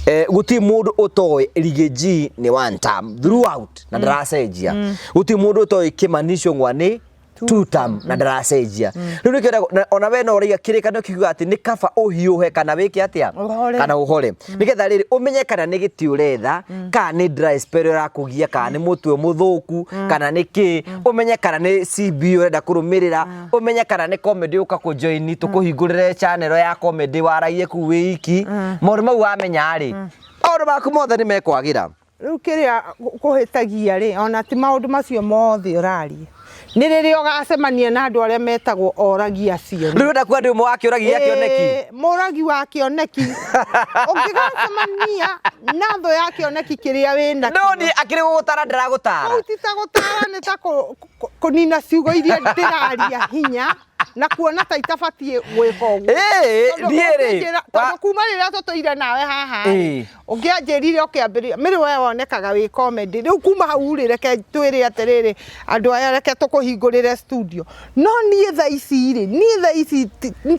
Gũtirĩ mũndũ ũtoĩ Riggy G nĩ one term throughout na ndaracenjia. Gũtirĩ mũndũ ũtoĩ Kĩmani Ichung'wa nĩ two term na ndaracenjia. Rĩu nĩkĩo ona we no ũraiga kĩrĩkanĩro kiugaga atĩ nĩ kaba ũhiũhe kana wĩke atĩa? Ũhore. Kana ũhore. Nĩgetha rĩrĩ ũmenye kana nĩ gĩtĩ ũretha, kana nĩ dry spell ĩrakũgia, kana nĩ mũtwe mũthũku, kana nĩ kĩ, ũmenye kana nĩ CB ũrenda kũrũmĩrĩra, ũmenye kana nĩ comedy ũka kũ join, tũkũhingũrĩre channel ya comedy waragie kũu wĩ iki. Maũndũ mau wamenya rĩ, maũndũ maku mothe nĩ mekwagĩra. Rĩu kĩrĩa kũhĩtagia rĩ, ona ti maũndũ macio mothe ũraria, nĩ rĩrĩa ũgacemania na andũ arĩa metagwo oragi acio. Rĩu ũrenda kuga ndĩ ũmwe wa kĩũragi gĩa kĩoneki? Ĩĩ, mũragi wa kĩoneki. Ũngĩgacemania na thũ ya kĩoneki kĩrĩa wĩ nakĩo. No niĩ akĩrĩ gũgũtara ndĩragũtara. Kũu ti ta gũtara, nĩ ta kũnina ciugo iria ndĩraria hinya na kuona ta itabatiĩ gwĩka ũguo. Ĩĩ, Tondũ niĩ rĩ, ũngĩnjĩra, tondũ kuma rĩrĩa tũtũire nawe haha rĩ, ũngĩanjĩrire ũkĩambĩrĩria, Mary we wonekaga wĩ comedy. Rĩu kuma hau rĩ, reke twĩre atĩrĩrĩ, andũ aya reke tũkũhingũrĩre studio. No niĩ thaa ici rĩ, niĩ thaa ici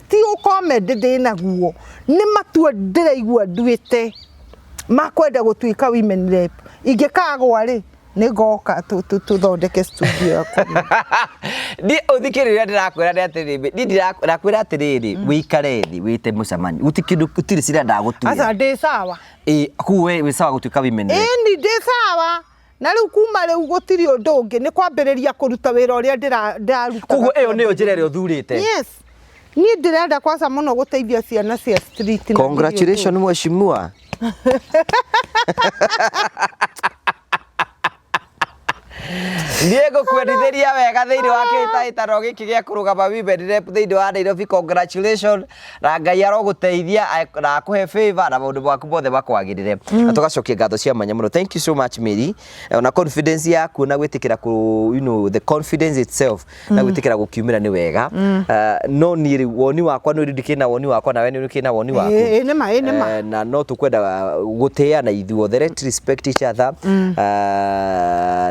ti ũ comedy ndĩnaguo, nĩ matua ndĩraigua nduĩte ma kwenda gũtuĩka women rep. Ingĩkagwa rĩ, nĩ ngoka tũthondeke studio yakwa. Niĩ ũthikĩrĩria ndĩrakwĩra nĩ atĩrĩrĩ, niĩ ndĩrakwĩra atĩrĩrĩ, wĩikare thĩ wĩte mũcemanio. Gũtirĩ kĩndũ, gũtirĩ cira ndagũtuĩra. Aca, ndĩ sawa. Ĩĩ, kũu we wĩ sawa gũtuĩka women rep? Ĩni, ndĩ sawa. Na rĩu kuma rĩu gũtirĩ ũndũ ũngĩ, nĩ kwambĩrĩria kũruta wĩra ũrĩa ndĩrarutaga. Koguo ĩyo nĩyo njĩra ĩrĩa ũthurĩte? Yes. Niĩ ndĩrenda kwaca mũno gũteithia ciana cia street na ndirĩ ũndũ Congratulations mheshimiwa. Niĩ ngũkwendithĩria wega thĩinĩ wa kĩhĩtahĩtano gĩkĩ gĩa kũrũgama women rep thĩinĩ wa Nairobi. Congratulations na Ngai arogũteithia na akũhe favor na maũndũ maku mothe makwagĩrĩre. Na tũgacokia ngatho cia mwanya mũno. Thank you so much Mary. Ona confidence yaku na gwĩtĩkĩra kũ, you know, the confidence itself na gwĩtĩkĩra gũkiumĩra nĩ wega. No niĩ rĩu woni wakwa nĩ ndikĩrĩ na woni wakwa nawe nĩ ũkĩrĩ na woni waku. Ĩĩ, nĩ ma, ĩĩ, nĩ ma. Na no tũkwenda gũtĩana ithuothe, let's respect each other.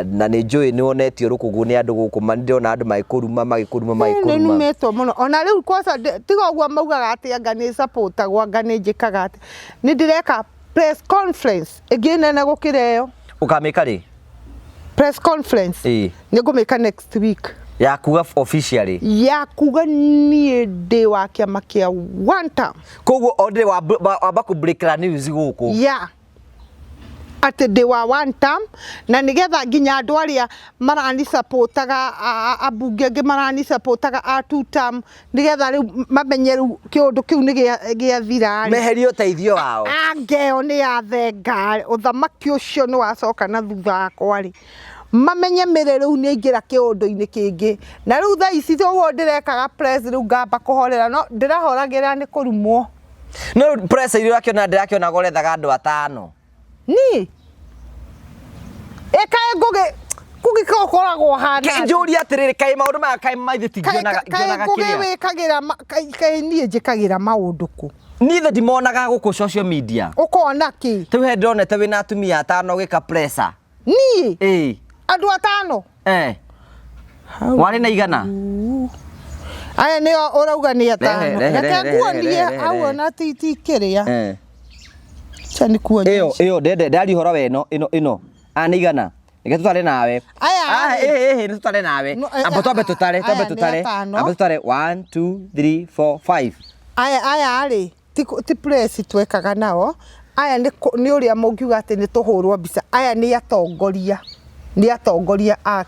Na nĩ njũĩ nĩ wonetio rũkũngũ nĩ andũ gũkũ, ndĩrona andũ magĩkũruma, magĩkũruma, Ĩĩ, nĩ magĩkũruma. numĩtwo mũno. Ona rĩu kwaca tiga ũguo maugaga atĩ anga nĩ supportagwo, anga nĩ njĩkaga atĩ. Nĩ ndĩreka press conference ĩngĩ nene gũkĩra ĩyo. Ũkamĩka rĩ? Press conference. Ĩĩ. Nĩ ngũmĩka next week. Ya kuga officially. Ya kuga niĩ ndĩ wa kĩama kĩa one term. Koguo o ndĩ wamba kũ break news gũkũ. Yeah. Atĩ ndĩ wa one term, na nĩgetha nginya andũ arĩa marani supportaga, ambunge angĩ marani supportaga a two term, nĩgetha rĩu mamenye rĩu kĩũndũ kĩu nĩ gĩathira rĩ. Meherie ũteithio wao. Angeo nĩ yathenga rĩ, ũthamaki ũcio nĩ wacoka na thutha wakwa rĩ. Mamenye Mary rĩu nĩ aingĩra kĩũndũ-inĩ kĩngĩ. Na rĩu thaa ici ũguo ndĩrekaga press rĩu ngamba kũhorera, no ndĩrahoragĩra nĩ kũrumwo. No rĩu press iria ũrakĩona ndĩrakĩona ũrethaga andũ atano. Niĩ? Ĩkaĩ ngũgĩ. Kũgĩkoragwo hana atĩa? Njũria atĩrĩrĩ, kaĩ maũndũ maya kaĩ maithe tingĩonaga Kaĩ ngĩonaga Ngũgĩ kĩrĩa wĩkagĩra kaĩ niĩ njĩkagĩra maũndũ kũ? Niĩ the ndimonaga gũkũ social media. Ũkona kĩ? Rĩu he ndĩronete wĩna atumia atano ũgĩka pressure. Niĩ? Ĩĩ. Andũ atano? Eh. Warĩ na igana? Aya nĩo ũrauga nĩ atano. Rehe, rehe, Reke rehe, nguonie rehe, rehe, hau rehe. ona ti kĩrĩa. Eh. Acha nikuonie. Ĩyo ĩyo ndende ndari ũhoro wa ĩno ĩno ĩno. Aya nĩ igana. Reke tũtare nawe. Aya Ah, rĩ. ĩ ĩ nĩ tũtare nawe. No, eh, Amba twambe tũtare, aya twambe nĩ tũtare. atano. Amba tũtare 1 2 3 4 5. Aya rĩ ti press twekaga nao. Aya nĩ nĩ ũrĩa mũngiuga atĩ nĩ tũhũrwo mbica. Aya nĩ atongoria. Nĩ atongoria a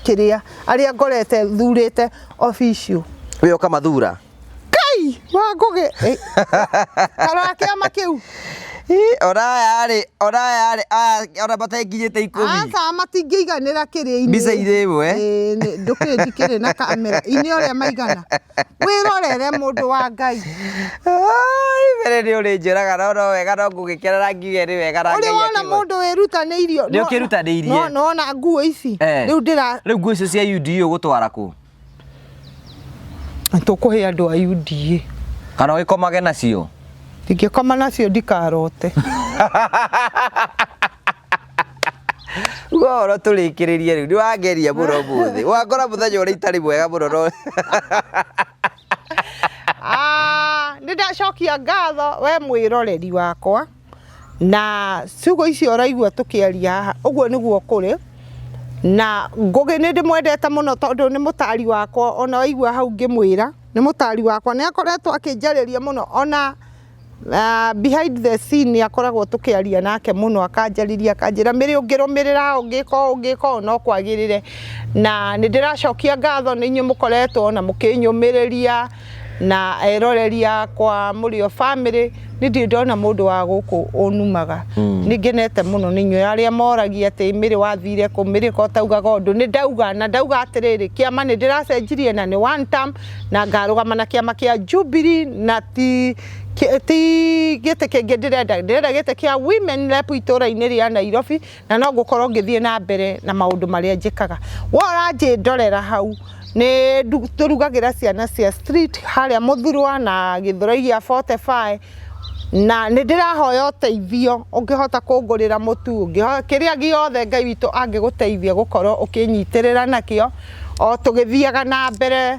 kĩrĩa arĩa ngorete thurĩte official. We ũkamathura. Kai wa Ngũgĩ. Tarora kĩama kĩu. Ona aya rĩ, ona aya rĩ, aya ona matenginyĩte 10. Aca matingĩiganĩra kĩrĩa-inĩ. Mbica irĩ ĩmwe. Ĩĩ, ndũkĩrĩ ndikĩrĩ na kamera. Inĩ ũrĩa maigana. Wĩrorere mũndũ wa Ngai. Ai, mbere nĩ ũrĩnjũraga no no wega no ngũgĩkena na ngiuge nĩ wega na Ũrĩ Ngai wona akĩgooce. mũndũ wĩrutanĩirio. Nĩ ũkĩrutanĩirie. No nona nguo ici. Eh. Rĩu ndĩra Rĩu nguo icio cia UDA ũgũtwara kũ? Tũkũhe andũ a UDA. Kana ũgĩkomage nacio? Ndingĩkoma nacio ndikarote. Uga ũhoro tũrĩkĩrĩrie rĩu nĩ wangeria mũno ũmũthĩ. Wakora mũthenya ũrĩa itarĩ mwega mũno no Ah, nĩ ndacokia ngatho we mwĩroreri wakwa na ciugo icio ũraigua tũkĩaria haha ũguo nĩguo kũrĩ na Ngũgĩ nĩ ndĩmwendete mũno tondũ nĩ mũtari wakwa ona waigua hau ngĩmwĩra nĩ mũtari wakwa nĩ akoretwo akĩnjarĩria mũno ona behind the scene nĩ akoragwo tũkĩaria nake mũno akanjarĩria akanjĩra Mĩrĩ ũngĩrũmĩrĩra ũngĩka ũũ ũngĩka ũũ no kwagĩrĩre na nĩ ndĩracokia ngatho nĩ inyuĩ mũkoretwo na mũkĩnyũmĩrĩria na eroreri akwa mũrĩ o family nĩ ndirĩ ndona mũndũ wa gũkũ ũnumaga. Nĩ ngenete mũno nĩ inyuĩ arĩa moragia atĩ Mĩrĩ wathire kũ, Mĩrĩ ko ũtaugaga ũndũ, nĩ ndauga na ndauga atĩrĩrĩ, kĩama nĩ ndĩracenjirie na nĩ one term na ngarũgama na kĩama kĩa Jubilee na ti ti gĩtĩ kĩngĩ ndĩrenda, ndĩrenda gĩtĩ kĩa women rep itũra-inĩ rĩa Nairobi na no ngũkorwo ngĩthiĩ na mbere na maũndũ marĩa njĩkaga. We ũranjĩndorera hau nĩ tũrugagĩra ciana cia street harĩa Mũthurwa na Gĩthũrai gĩa 45 na nĩ ndĩrahoya ũteithio ũngĩhota kũngũrĩra mũtu kĩrĩa gĩothe Ngai witũ angĩgũteithia gũkorwo ũkĩnyitĩrĩra nakĩo o tũgĩthiaga na mbere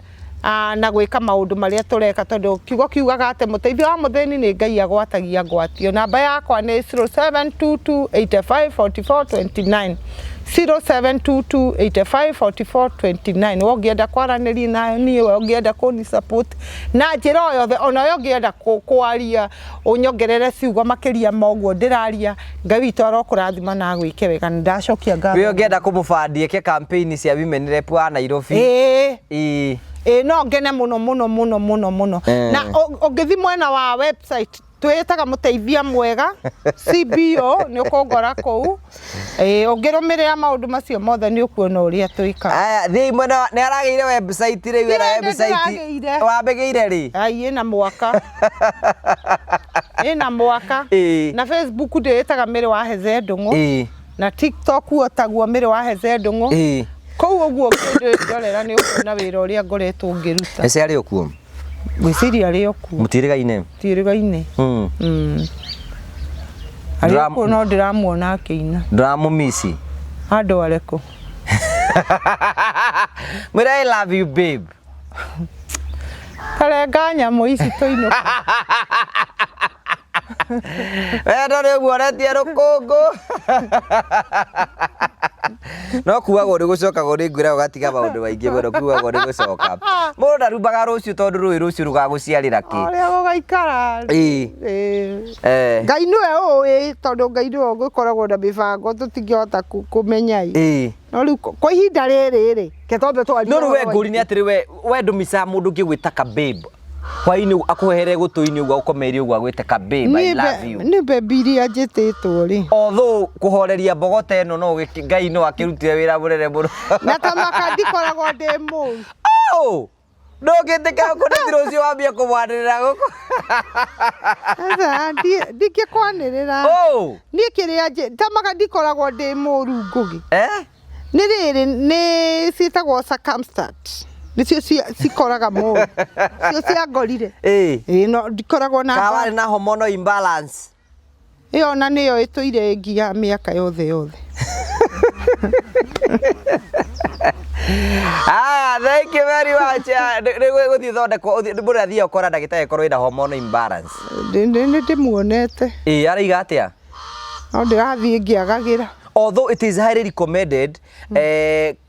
na gwĩka maũndũ marĩa tũreka tondũ kiugo kiugaga atĩ mũteithio wa mũthĩni nĩ Ngai agwatagia ngwatio. Namba yakwa nĩ 0722854429 0722854429. We ũngĩenda kwaranĩria na niĩ, we ũngĩenda kũni support na njĩra o yothe, ona we ũngĩenda kwaria ũnyongerere ciugo makĩria ma ũguo ndĩraria, Ngai witũ arokũrathima na agwĩke wega. Nĩ ndacokia ngatho. We ũngĩenda kũmũbandi eke campaign cia women rep wa Nairobi. Ĩĩ. Ĩĩ. Ĩĩ no ngene mũno mũno mũno mũno mũno. Na ũngĩthiĩ mwena wa website twĩtaga mũteithia mwega CBO nĩ ũkũngora kũu. Ĩĩ ũngĩrũmĩrĩra maũndũ macio mothe nĩ ũkuona ũrĩa twĩkaga. Aya, thiĩ mwena nĩ aragĩire website rĩu ena Ndĩrenda website. ndĩragĩire. Wamĩgĩire rĩ? Ai ĩna mwaka. Ĩna mwaka. Ĩĩ. Na Facebook ndĩĩtaga Mĩrĩ wa Heze Ndũng'ũ. Ĩĩ. Na TikTok otaguo Mĩrĩ wa Heze Ndũng'ũ. Ĩĩ. Kũu ũguo ũngĩndorera nĩ ũkuona wĩra ũrĩa ngoretwo ngĩruta. Ece arĩ o kuo? Ngwĩciria arĩ o kuo. Mũtiĩrĩgaine? Mũtiĩrĩgaine. Arĩ o kuo no ndĩramuona akĩina. Ndũramũmici? Andware kũ? Mwĩre I love you babe. Tarenga nyamũ ici tũinũke. Wendo nĩ ũguoretie rũkũngũ. No kuagwo nĩ gũcokagwo nĩ ngwĩra ũgatiga maũndũ maingĩ mũno kuagwo nĩ gũcoka. Mũndũ ndarumbaga rũciũ tondũ rũĩ rũciũ rũgagũciarĩra kĩ. Ũrĩa gũgaikara. Ĩĩ. Ĩĩ. Eh. Ngai nĩwe ũĩ tondũ Ngai nĩwe ũgĩkoragwo na mĩbango tũtingĩhota kũmenya ĩ. Ĩĩ. No rĩu kwa ihinda rĩrĩ rĩ, reke twambe twarie No rĩu we ũhoro ngũri nĩ atĩrĩ we ndũmicaga mũndũ ũngĩgwĩta ka babe. Hwainĩ akũhehere gũtũ-inĩ ũguo agũkomeire ũguo agwĩte ka babe I love you. Nĩ babe iria njĩtĩtwo rĩ. Although kũhoreria mbogo ta ĩno no Ngai no akĩrutire wĩra mũnene mũno. Na ta maka ndikoragwo ndĩ mũru. Oh! Ndũngĩtĩka kũneti rũciũ wambie kũmwanĩrĩra gũkũ. Aca, ndingĩkwanĩrĩra. Oh! Niĩ kĩrĩa ta maka ndikoragwo ndĩ mũru Ngũgĩ. Eh? Nĩ rĩrĩ nĩ ciĩtagwo circumstance nĩcio cikoraga mũndũ cio ciangorire. Ĩĩ. Ĩĩ no ndikoragwo na Kana warĩ na hormonal imbalance? Ĩyo ona nĩyo ĩtũire ĩngiaga mĩaka yothe yothe. Ah, thank you very much. Ah, nĩ gũthiĩ thondekwo mũndũ athiĩ ũkora ndagĩtarĩ korwo ĩna hormonal imbalance. Nĩ ndĩmuonete. Ĩĩ, araiga atĩa? No ndĩrathiĩ ngĩagagĩra. Although it is highly recommended,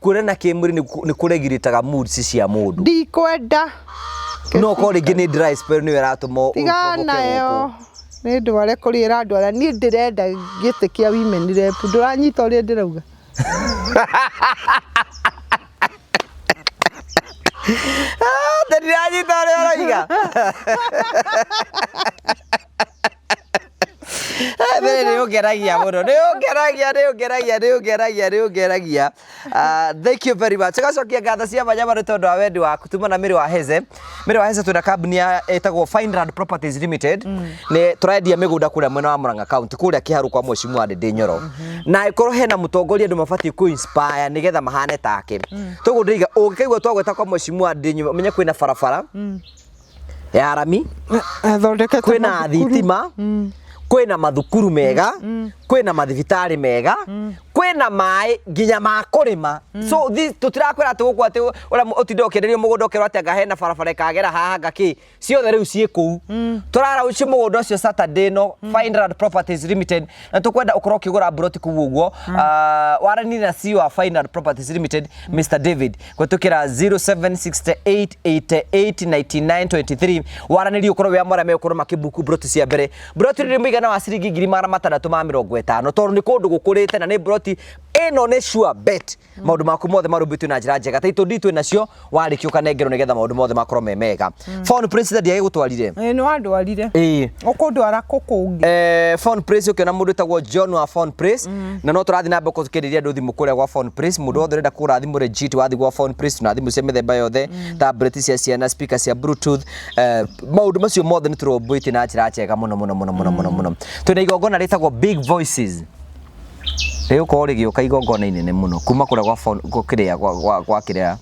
kuonana kĩmwĩrĩ nĩ kũregirĩtaga moods cia mũndũ. Ndikwenda. No korwo rĩngĩ nĩ dry spell nĩyo ĩratũma Tiga ũcomoke nayo. gũkũ. Nĩ ndware kũrĩa ĩrandwara niĩ ndĩrenda gĩtĩ kĩa women rep ndũranyita ũrĩa ndĩrauga. Ah, ndiranyita ũrĩa ũroiga. Mbere nĩ ũngenagia mũno, nĩ ũngenagia, nĩ ũngenagia, nĩ ũngenagia, nĩ ũngenagia. Ah, thank you very much. Tũgacokia ngatho cia mwanya mũno nĩ tondũ wa wendi waku. Tuma na Mary wa Heze. Mary wa Heze twĩna kambuni ya ĩtagwo Fineland Properties Limited. Nĩ tũrendia mĩgũnda kũrĩa mwena wa Murang'a County, kũrĩa Kĩharũ kwa Mheshimiwa Ndindi Nyoro. Na ĩkorwo hena mũtongoria andũ mabatiĩ kũ inspire nĩgetha mahane take. Toguo ndĩiga ũngĩkaigua twagweta kwa Mheshimiwa Ndindi Nyoro, ũmenye kwĩna barabara ya rami, Athondekete kwĩna mathukuru. thitima, kwĩna mathukuru mega, kwĩna mathibitarĩ mega, kwĩna maĩ nginya ma kũrĩma. So this tũtirakwĩra atĩ gũkũ atĩ ũrĩa ũtinde ũkĩenderio mũgũnda ũkerwo atĩ anga hena barabara ĩkagera haha anga kĩ, ciothe rĩu ciĩ kũu. Tũraraũci mũgũnda ũcio Saturday no Fineland Properties Limited, na tũkwenda ũkorwo ũkĩgũra mburoti kũu ũguo. Ah, waranĩrie na CEO wa Fineland Properties Limited Mr David kũhetũkĩra 0768889923 waranĩrie ũkorwo wĩ amwe arĩa megũkorwo makĩbuku mburoti cia mbere. Mburoti rĩrĩ mũigana wa ciringi 650,000 tondũ nĩ kũndũ gũkũrĩte na nĩ mburoti ĩno nĩ sure bet. Maũndũ maku mothe marũmbĩtio na njĩra njega. Title deed twĩ nacio warĩkia ũkanengerwo nĩgetha maũndũ mothe makorwo me mega. Phone Prince ndiagĩgũtwarire? Ĩĩ nĩ wandwarire. Ĩĩ. Ũkũndwara kũ kũngĩ? Phone Prince ũkĩona mũndũ ũtagwo John wa Phone Prince, na no tũrathiĩ na mbere gũkĩrĩria andũ thimũ kũrĩa gwa Phone Prince. Mũndũ wothe ũrenda kũgũra thimũ legit wathiĩ gwa Phone Prince na thimũ cia mĩthemba yothe, tablet cia ciana, speaker cia bluetooth, maũndũ macio mothe nĩ tũrũmbũĩtie na njĩra njega mũno mũno mũno mũno mũno mũno. Twĩna igongona rĩtagwo Big Voices rĩgũkorwo rĩgĩũka igongona inene mũno kuma kũrĩa gwa phone, gwa kĩrĩa, gwa, gwa, gwa kĩrĩa,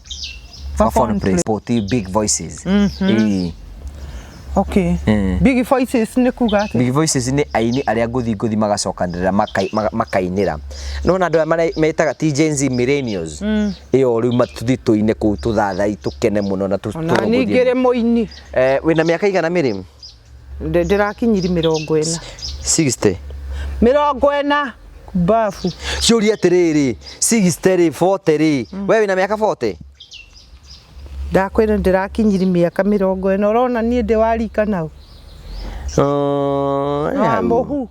gwa Phone Phone Prince, Poti Big Voices. Ĩĩ. Okay. Big Voices nĩ kuga atĩa? Big Voices nĩ aini arĩa ngũthi ngũthi magacokanĩrĩra makainĩra. Nĩwona andũ aya metaga ti Gen Z millennials. Ĩyo rĩu matũthiĩ tũine kũu tũthathai tũkene mũno na Ona niĩ tũrongorie. ngĩrĩ mũini. Wĩna mĩaka igana mĩrĩ? Ndĩrakinyiri 40. 60. 40. Bafu. Ciũria atĩrĩrĩ, 60 rĩ, 40 rĩ, we wĩna mĩaka 40? Ndakwĩra ndĩrakinyiri mĩaka 40, ũrona niĩ ndĩ wa rika nau. Wa mũhu.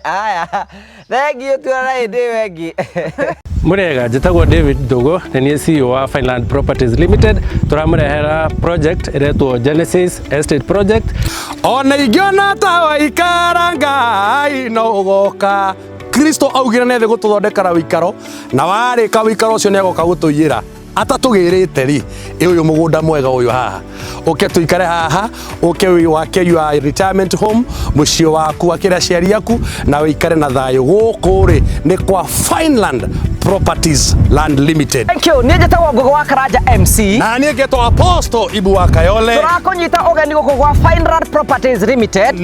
Aya, thank you, tuonana hĩndĩ ĩyo ĩngĩ. Murega, njĩtagwo David Ndũgũ, nĩ niĩ CEO wa Fineland Properties Limited. Tũramũrehera project ĩretwo Genesis Estate Project. Ona ingĩona ta waikara Ngai no ũgoka. Kristo augire nĩ athĩ gũtũthondekera wĩikaro, na warĩka wĩikaro ũcio nĩ agoka gũtũiyĩra. Atatũgĩrĩte rĩ, ĩ ũyũ mũgũnda mwega ũyũ haha. Ũke tũikare haha, ũke wake your retirement home, mũciĩ waku wakĩre aciari aku, na wĩikare na thayũ. Gũkũ rĩ, nĩ kwa Fineland Properties Land Limited. Thank you. Niĩ njĩtagwo Ngũgĩ wa Karanja MC. Na niĩ ngetwo Apostle Ibu wa Kayole. Tũrakũnyita ũgeni gũkũ gwa Fineland Properties Limited.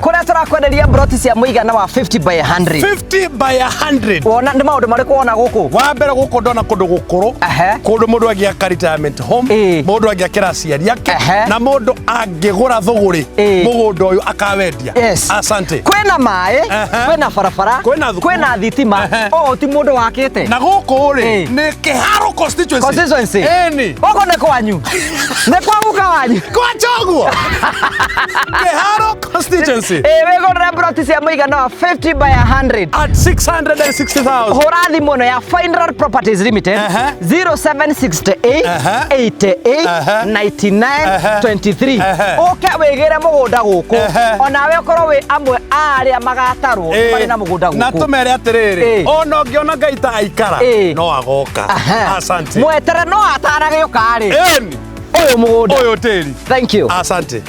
Kũrĩa tũrakwenderia mburoti cia mũigana wa 50 by 100. 50 by 100. Wona nĩ maũndũ marĩkũ wona gũkũ? Wa mbere gũkũ ndona kũndũ gũkũrũ. Kũndũ mũndũ angĩaka retirement home, mũndũ angĩakĩra aciari ake, na mũndũ angĩgũra thũgũrĩ mũgũnda ũyũ akawendia. Asante. Kwĩna maĩ, kwĩna barabara, kwĩna thitima, ũũ ti mũndũ wakĩte. Na gũkũ rĩ, nĩ Kĩharũ constituency. Constituency. Ĩni. Gũkũ nĩ kwanyu. Nĩ kwa guka wanyu. Kwa Choguo. Kĩharũ constituency. Ĩ, wĩgũrĩre mburoti cia mũigana wa 50 by 100. At 660,000. Hũra thimũ ĩno ya Fineland Properties Limited 0768 88 99 23. Ũke wĩgĩre mũgũnda gũkũ. Onawe ũkorwo wĩ amwe a arĩa magatarwo marĩ na mũgũnda gũkũ. Na tũmere atĩrĩrĩ, ona ũngĩona Ngai ta aikara, no agoka. Asante. Mwetere no ataragĩũka rĩ. Ĩni. Ũyũ mũgũnda. Ũyũ tĩri. Thank you. Asante.